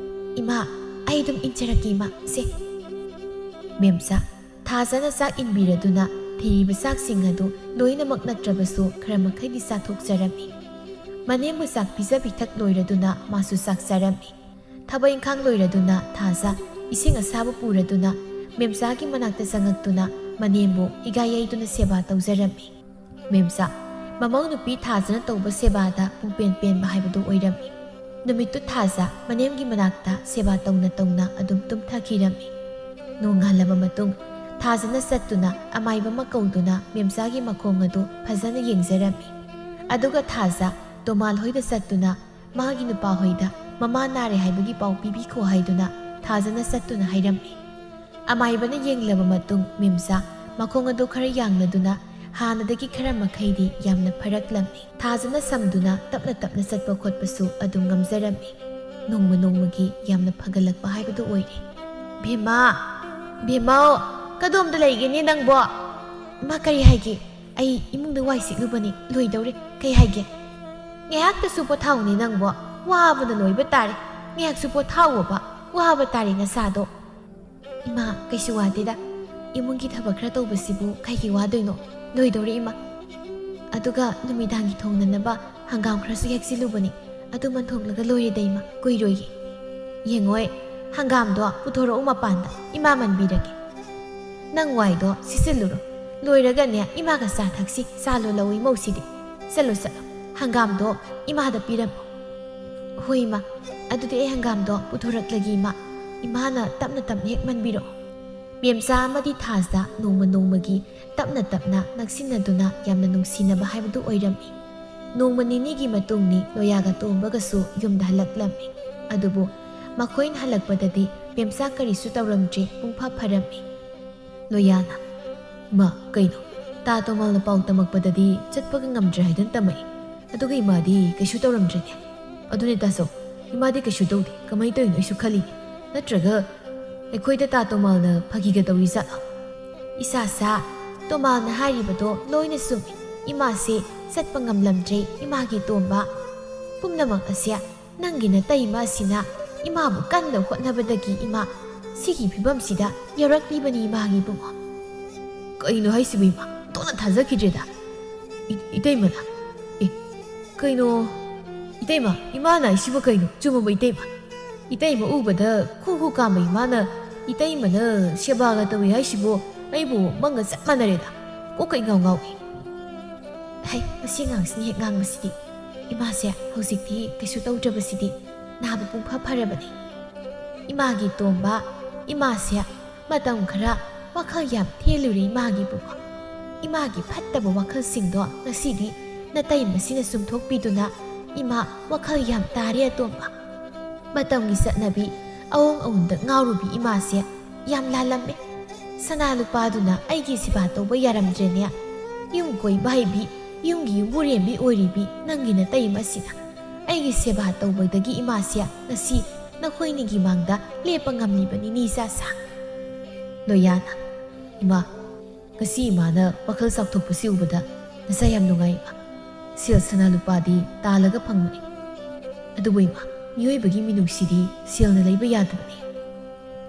ꯏꯃꯥ, ꯑꯩ ꯑꯗꯨꯝ ꯏꯟꯖꯔꯛꯀꯦ ꯏꯃꯥ꯫ ꯁꯦ꯫ ꯃꯦꯝꯆꯥ, ꯊꯥꯖꯅ ꯆꯥꯛ ꯏꯟꯕꯤꯔꯗꯨꯅ ꯊꯤꯔꯤꯕ ꯆꯥꯛꯁꯤꯡ ꯑꯗꯨ ꯂꯣꯏꯅꯃꯛ ꯅꯠꯇ꯭ꯔꯕꯁꯨ ꯈꯔ ꯃꯈꯩꯗꯤ ꯆꯥꯊꯣꯛꯆꯔꯝꯃꯤ꯫ ꯃꯅꯦꯝꯕꯨ ꯆꯥꯛ ꯄꯤꯖ ꯄꯤꯊꯛ ꯂꯣꯏꯔꯗꯨꯅ ꯃꯥꯁꯨ ꯆꯥꯛ ꯆꯥꯔꯝꯃꯤ꯫ ꯊꯕꯛ ꯏꯪꯈꯥꯡ ꯂꯣꯏꯔꯗꯨꯅ ꯊꯥꯖ ꯏꯁꯤꯡ ꯑꯁꯥꯕ ꯄꯨꯔꯗꯨꯅ ꯃꯦꯝꯆꯥꯒꯤ ꯃꯅꯥꯛꯇ ꯆꯪꯉꯛꯇꯨꯅ ꯃꯅꯦꯝꯕꯨ ꯍꯤꯒꯥꯏ ꯌꯩꯗꯨꯅ ꯁꯦꯕꯥ ꯇꯧꯖꯔꯝꯃꯤ꯫ ꯃꯦꯝꯆꯥ, ꯃꯃꯧ ꯅꯨꯄꯤ ꯊꯥꯖꯅ ꯇꯧꯕ ꯁꯦꯕꯥꯗ ꯄꯨꯡꯄꯦꯟ ꯄꯦꯟꯕ ꯍꯥꯏꯕꯗꯨ ꯑꯣꯏꯔꯝꯃꯤ꯫ ꯅꯨꯃꯤꯠꯇꯨ ꯊꯥꯖ ꯃꯅꯦꯝꯒꯤ ꯃꯅꯥꯛꯇ ꯁꯦꯕꯥ ꯇꯧꯅ ꯇꯧꯅ ꯑꯗꯨꯝ ꯇꯨꯝꯊꯈꯤꯔꯝꯃꯤ꯫ ꯅꯣꯡꯉꯥꯜꯂꯕ ꯃꯇꯨꯡ ꯊꯥꯖꯅ ꯆꯠꯇꯨꯅ ꯑꯃꯥꯏꯕ ꯑꯃ ꯀꯧꯗꯨꯅ ꯃꯦꯝꯆꯥꯒꯤ ꯃꯈꯣꯡ ꯑꯗꯨ ꯐꯖꯅ ꯌꯦꯡꯖꯔꯝꯃꯤ꯫ ꯑꯗꯨꯒ ꯊꯥꯖ ꯇꯣꯃꯥꯜ ꯍꯣꯏꯗ ꯆꯠꯇꯨꯅ ꯃꯥꯒꯤ ꯅꯨꯄꯥ ꯍꯣꯏꯗ ꯃꯃꯥ ꯅꯥꯔꯦ ꯍꯥꯏꯕꯒꯤ ꯄꯥꯎ ꯄꯤꯕꯤꯈꯣ ꯍꯥꯏꯗꯨꯅ ꯊꯥꯖꯅ ꯆꯠꯇꯨꯅ ꯍꯥꯏꯔꯝꯃꯤ꯫ ꯑꯃꯥꯏꯕꯅ ꯌꯦꯡꯂꯕ ꯃꯇꯨꯡ ꯃꯦꯝꯆꯥ ꯃꯈꯣꯡ ꯑꯗꯨ ꯈꯔ ꯌꯥꯡꯂꯗꯨꯅ ꯍꯥꯟꯅꯗꯒꯤ ꯈꯔ ꯃꯈꯩꯗꯤ ꯌꯥꯝꯅ ꯐꯔꯛꯂꯝꯃꯤ꯫ ꯊꯥꯖꯅ ꯁꯝꯗꯨꯅ ꯇꯞꯅ ꯇꯞꯅ ꯆꯠꯄ ꯈꯣꯠꯄꯁꯨ ꯑꯗꯨꯝ ꯉꯝꯖꯔꯝꯃꯤ꯫ ꯅꯣꯡꯃ ꯅꯣꯡꯃꯒꯤ ꯌꯥꯝꯅ ꯐꯒꯠꯂꯛꯄ ꯍꯥꯏꯕꯗꯨ ꯑꯣꯏꯔꯦ꯫ "ꯚꯦꯃꯥ! ꯚꯦꯃꯥꯎ! ꯀꯗꯣꯝꯗ ꯂꯩꯒꯦꯅꯦ ꯅꯪꯕꯣ?" "ꯏꯃꯥ, ꯀꯔꯤ ꯍꯥꯏꯒꯦ? ꯑꯩ ꯏꯃꯨꯡꯗ ꯋꯥꯏ ꯁꯤꯠꯂꯨꯕꯅꯤ, ꯂꯣꯏꯗꯧꯔꯦ꯫ ꯀꯩ ꯍꯥꯏꯒꯦ?" "ꯉꯥꯏꯍꯥꯛꯇꯁꯨ ꯄꯣꯊꯥꯎꯅꯦ ꯅꯪꯕꯣ, ꯋꯥꯕꯅ ꯂꯣꯏꯕ ꯇꯥꯔꯦ꯫ ꯉꯥꯏꯍꯥꯛꯁꯨ ꯄꯣꯊꯥꯎꯑꯣꯕ, ꯋꯥꯕ ꯇꯥꯔꯦ ꯅꯁꯥꯗꯣ꯫" "ꯏꯃꯥ, ꯀꯩꯁꯨ ꯋꯥꯗꯦꯗ꯫ ꯏꯃꯨꯡꯒꯤ ꯊꯕꯛ ꯈꯔ ꯇꯧꯕꯁꯤꯕꯨ ꯀꯩꯒꯤ ꯋꯥꯗꯣꯏꯅꯣ? ꯂꯣꯏꯗꯧꯔꯦ ꯏꯃꯥ꯫ ꯑꯗꯨꯒ ꯅꯨꯃꯤꯗꯥꯡꯒꯤ ꯊꯣꯡꯅꯅꯕ ꯍꯪꯒꯥꯝ ꯈꯔꯁꯨ ꯍꯦꯛꯆꯤꯜꯂꯨꯕꯅꯤ꯫ ꯑꯗꯨ ꯃꯟꯊꯣꯛꯂꯒ ꯂꯣꯏꯔꯦꯗ ꯏꯃꯥ, ꯀꯨꯏꯔꯣꯏꯌꯦ꯫ ꯌꯦꯡꯉꯣꯏ, ꯍꯪꯒꯥꯝꯗꯣ ꯄꯨꯊꯣꯔꯛꯎ ꯃꯄꯥꯟꯗ, ꯏꯃꯥ ꯃꯟꯕꯤꯔꯒꯦ꯫ ꯅꯪ ꯋꯥꯏꯗꯣ ꯁꯤꯠꯆꯤꯜꯂꯨꯔꯣ꯫ ꯂꯣꯏꯔꯒꯅꯦ ꯏꯃꯥꯒ ꯆꯥ ꯊꯛꯁꯤ, ꯆꯥ ꯂꯣꯜꯂꯧ ꯏꯃꯧꯁꯤꯗꯤ꯫ ꯆꯠꯂꯣ, ꯆꯠꯂꯣ, ꯍꯪꯒꯥꯝꯗꯣ ꯏꯃꯥꯗ ꯄꯤꯔꯝꯃꯣ꯫" "ꯍꯣꯏ ꯏꯃꯥ, "ꯑꯗꯨꯗꯤ ꯑꯩ ꯍꯪꯒꯥꯝꯗꯣ ꯄꯨꯊꯣꯔꯛꯂꯒꯦ, ꯏꯃꯥ꯫ ꯏꯃꯥꯅ ꯇꯞꯅ ꯇꯞꯅ ꯍꯦꯛ ꯃꯟꯕꯤꯔꯛꯑꯣ꯫" ꯃꯦꯝꯆꯥ ꯑꯃꯗꯤ ꯊꯥꯖꯗ ꯅꯣꯡꯃ ꯅꯣꯡꯃꯒꯤ ꯇꯞꯅ ꯇꯞꯅ ꯅꯛꯁꯤꯟꯅꯗꯨꯅ ꯌꯥꯝꯅ ꯅꯨꯡꯁꯤꯅꯕ ꯍꯥꯏꯕꯗꯨ ꯑꯣꯏꯔꯝꯃꯤ꯫ ꯅꯣꯡꯃ ꯅꯤꯅꯤꯒꯤ ꯃꯇꯨꯡꯅꯤ ꯂꯣꯌꯥꯒ ꯇꯣꯝꯕꯒꯁꯨ ꯌꯨꯝꯗ ꯍꯜꯂꯛꯂꯝꯃꯤ꯫ ꯑꯗꯨꯕꯨ ꯃꯈꯣꯏꯅ ꯍꯜꯂꯛꯄꯗꯗꯤ ꯃꯦꯝꯆꯥ ꯀꯔꯤꯁꯨ ꯇꯧꯔꯝꯗ꯭ꯔꯦ, ꯄꯨꯡꯐ ꯐꯔꯝꯃꯤ꯫ ꯂꯣꯌꯥꯅ, "ꯏꯃꯥ, ꯀꯩꯅꯣ? ꯇꯥ ꯇꯣꯃꯥꯜꯅ ꯄꯥꯎ ꯇꯝꯃꯛꯄꯗꯗꯤ ꯆꯠꯄꯒ ꯉꯝꯗ꯭ꯔꯦ ꯍꯥꯏꯗꯨꯅ ꯇꯝꯃꯛꯏ꯫ ꯑꯗꯨꯒ ꯏꯃꯥꯗꯤ ꯀꯩꯁꯨ ꯇꯧꯔꯝꯗ꯭ꯔꯦꯅꯦ꯫" "ꯑꯗꯨꯅꯦ ꯇꯥꯆꯧ, ꯏꯃꯥꯗꯤ ꯀꯩꯁꯨ ꯇꯧꯗꯦ꯫ ꯀꯃꯥꯏꯅ ꯇꯧꯔꯤꯅꯣ ꯑꯩꯁꯨ ꯈꯜꯂꯤꯅꯦ꯫ ꯅꯠꯇ꯭ꯔꯒ ꯑꯩꯈꯣꯏꯗ ꯇꯥ ꯇꯣꯃꯥꯜꯅ ꯐꯥꯒꯤꯒ ꯇꯧꯔꯤ ꯖꯥꯠꯂꯣ?" "ꯏꯁꯥꯁꯥ, ꯇꯣꯃꯥꯜꯅ ꯍꯥꯏꯔꯤꯕꯗꯣ ꯂꯣꯏꯅ ꯆꯨꯝꯃꯤ꯫ ꯏꯃꯥꯁꯦ ꯆꯠꯄ ꯉꯝꯂꯝꯗ꯭ꯔꯦ, ꯏꯃꯥꯒꯤ ꯇꯣꯝꯕ꯫ ꯄꯨꯝꯅꯃꯛ ꯑꯁꯦ ꯅꯪꯒꯤ ꯅꯇꯩꯃ ꯑꯁꯤꯅ ꯏꯃꯥꯕꯨ ꯀꯟꯅ ꯍꯣꯠꯅꯕꯗꯒꯤ ꯏꯃꯥ ꯁꯤꯒꯤ ꯐꯤꯕꯝꯁꯤꯗ ꯌꯧꯔꯛꯂꯤꯕꯅꯤ, ꯏꯃꯥꯒꯤ ꯏꯕꯨꯡꯉꯣ꯫" "ꯀꯩꯅꯣ ꯍꯥꯏꯁꯤꯕꯨ, ꯏꯃꯥ? ꯑꯣꯟꯊꯣꯛꯅ ꯊꯥꯖꯈꯤꯗ꯭ꯔꯦꯗ꯫ ꯏ-, ꯏꯇꯩꯃꯅ? ꯑꯦ, ꯀꯩꯅꯣ? ꯏꯇꯩꯃ, ꯏꯃꯥꯅ ꯍꯥꯏꯁꯤꯕꯨ ꯀꯩꯅꯣ? ꯆꯨꯝꯃꯕ, ꯏꯇꯩꯃ? ꯏꯇꯩꯃ ꯎꯕꯗ ꯈꯨ ꯈꯨ ꯀꯥꯝꯕ ꯏꯃꯥꯅ ꯏꯇꯩꯃꯅ ꯁꯦꯕꯥꯒ ꯇꯧꯏ ꯍꯥꯏꯁꯤꯕꯨ ꯑꯩꯕꯨ ꯃꯪꯒ ꯆꯞ ꯃꯥꯟꯅꯔꯦꯗ꯫ ꯀꯣꯛꯀ ꯏꯉꯥꯎ ꯉꯥꯎꯏ꯫" "ꯍꯩ, ꯃꯁꯤ ꯑꯉꯥꯡꯁꯤꯅ ꯍꯦꯛ ꯉꯥꯡꯕꯁꯤꯗꯤ꯫ ꯏꯃꯥꯁꯦ ꯍꯧꯖꯤꯛꯇꯤ ꯀꯩꯁꯨ ꯇꯧꯗ꯭ꯔꯕꯁꯤꯗꯤ꯫ ꯅꯥꯕ ꯄꯨꯡꯐ ꯐꯔꯕꯅꯤ꯫ ꯏꯃꯥꯒꯤ ꯇꯣꯝꯕ, ꯏꯃꯥꯁꯦ ꯃꯇꯝ ꯈꯔ ꯋꯥꯈꯜ ꯌꯥꯝ ꯊꯦꯜꯂꯨꯔꯦ, ꯏꯃꯥꯒꯤ ꯏꯕꯨꯡꯉꯣ꯫ ꯏꯃꯥꯒꯤ ꯐꯠꯇꯕ ꯋꯥꯈꯜꯁꯤꯡꯗꯣ ꯉꯁꯤꯗꯤ ꯅꯇꯩꯃꯁꯤꯅ ꯆꯨꯝꯊꯣꯛꯄꯤꯗꯨꯅ ꯏꯃꯥ ꯋꯥꯈꯜ ꯌꯥꯝ ꯇꯥꯔꯦ, ꯑꯇꯣꯝꯕ꯫ ꯃꯇꯝꯒꯤ ꯆꯠꯅꯕꯤ ꯑꯑꯣꯟ ꯑꯑꯣꯟꯗ ꯉꯥꯎꯔꯨꯕꯤ ꯏꯃꯥꯁꯦ ꯌꯥꯝ ꯂꯥꯜꯂꯝꯃꯦ꯫ ꯁꯅꯥ ꯂꯨꯄꯥꯗꯨꯅ ꯑꯩꯒꯤ ꯁꯦꯕꯥ ꯇꯧꯕ ꯌꯥꯔꯝꯗ꯭ꯔꯦꯅꯦ꯫ ꯌꯨꯝ ꯀꯣꯏꯕ ꯍꯩꯕꯤ, ꯌꯨꯝꯒꯤ ꯌꯨꯝꯕꯨꯔꯦꯝꯕꯤ ꯑꯣꯏꯔꯤꯕꯤ ꯅꯪꯒꯤ ꯅꯇꯩꯃꯁꯤꯅ ꯑꯩꯒꯤ ꯁꯦꯕꯥ ꯇꯧꯕꯗꯒꯤ ꯏꯃꯥꯁꯦ ꯉꯁꯤ ꯅꯈꯣꯏꯅꯤꯒꯤ ꯃꯥꯡꯗ ꯂꯦꯞꯄ ꯉꯝꯂꯤꯕꯅꯤꯅꯦ, ꯏꯆꯥꯁꯥ꯫" ꯂꯣꯌꯥꯅ, "ꯏꯃꯥ, ꯉꯁꯤ ꯏꯃꯥꯅ ꯋꯥꯈꯜ ꯆꯥꯎꯊꯣꯛꯄꯁꯤ ꯎꯕꯗ ꯅꯁꯥ ꯌꯥꯝ ꯅꯨꯡꯉꯥꯏ, ꯏꯃꯥ꯫ ꯁꯦꯜ ꯁꯅꯥ ꯂꯨꯄꯥꯗꯤ ꯇꯥꯜꯂꯒ ꯐꯪꯕꯅꯤ꯫ ꯑꯗꯨꯕꯨ ꯏꯃꯥ, ꯃꯤꯑꯣꯏꯕꯒꯤ ꯃꯤꯅꯨꯡꯁꯤꯗꯤ ꯁꯦꯜꯅ ꯂꯩꯕ ꯌꯥꯗꯕꯅꯤ꯫"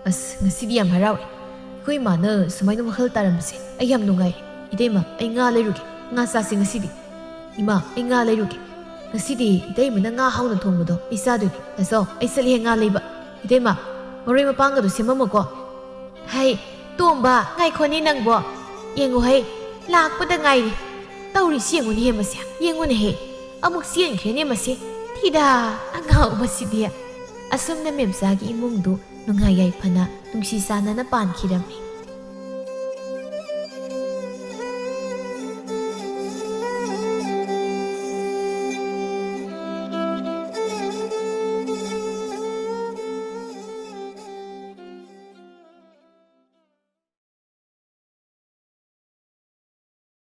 "ꯑꯁ, ꯉꯁꯤꯗꯤ ꯌꯥꯝ ꯍꯔꯥꯎꯏ꯫ ꯑꯩꯈꯣꯏ ꯏꯃꯥꯅ ꯁꯨꯃꯥꯏꯅ ꯋꯥꯈꯜ ꯇꯥꯔꯝꯕꯁꯦ ꯑꯩ ꯌꯥꯝ ꯅꯨꯡꯉꯥꯏ꯫ ꯏꯇꯩꯃ, ꯑꯩ ꯉꯥ ꯂꯩꯔꯨꯒꯦ꯫ ꯉꯥ ꯆꯥꯁꯦ ꯉꯁꯤꯗꯤ꯫" "ꯏꯃꯥ, ꯑꯩ ꯉꯥ ꯂꯩꯔꯨꯒꯦ꯫ ꯉꯁꯤꯗꯤ ꯏꯇꯩꯃꯅ ꯉꯥ ꯍꯥꯎꯅ ꯊꯣꯡꯕꯗꯣ ꯑꯩ ꯆꯥꯗꯣꯏꯅꯤ꯫ ꯇꯥꯆꯧ, ꯑꯩ ꯆꯠꯂꯤꯍꯦ ꯉꯥ ꯂꯩꯕ꯫ ꯏꯇꯩꯃ, ꯃꯔꯣꯏ ꯃꯄꯥꯡꯒꯗꯣ ꯁꯦꯝꯃꯝꯃꯣꯀꯣ꯫" "ꯍꯩ, ꯇꯣꯝꯕ, ꯉꯥꯏꯈꯣꯅꯦ ꯅꯪꯕꯣ꯫ ꯌꯦꯡꯉꯨ ꯍꯩ, ꯂꯥꯛꯄꯗ ꯉꯥꯏꯔꯤ꯫ ꯇꯧꯔꯤꯁꯤ ꯌꯦꯡꯉꯨꯅꯦꯍꯦ ꯃꯁꯦ, ꯌꯦꯡꯉꯨꯅꯦꯍꯦ꯫ ꯑꯃꯨꯛ ꯆꯦꯟꯈ꯭ꯔꯦꯅꯦ ꯃꯁꯦ꯫ ꯊꯤꯗꯥ, ꯑꯉꯥꯎꯕꯁꯤꯗꯤ꯫" ꯑꯁꯨꯝꯅ ꯃꯦꯝꯆꯥꯒꯤ ꯏꯃꯨꯡꯗꯨ ꯅꯨꯡꯉꯥꯏ ꯌꯥꯏꯐꯅ ꯅꯨꯡꯁꯤ ꯆꯥꯟꯅꯅ ꯄꯥꯟꯈꯤꯔꯝꯃꯤ꯫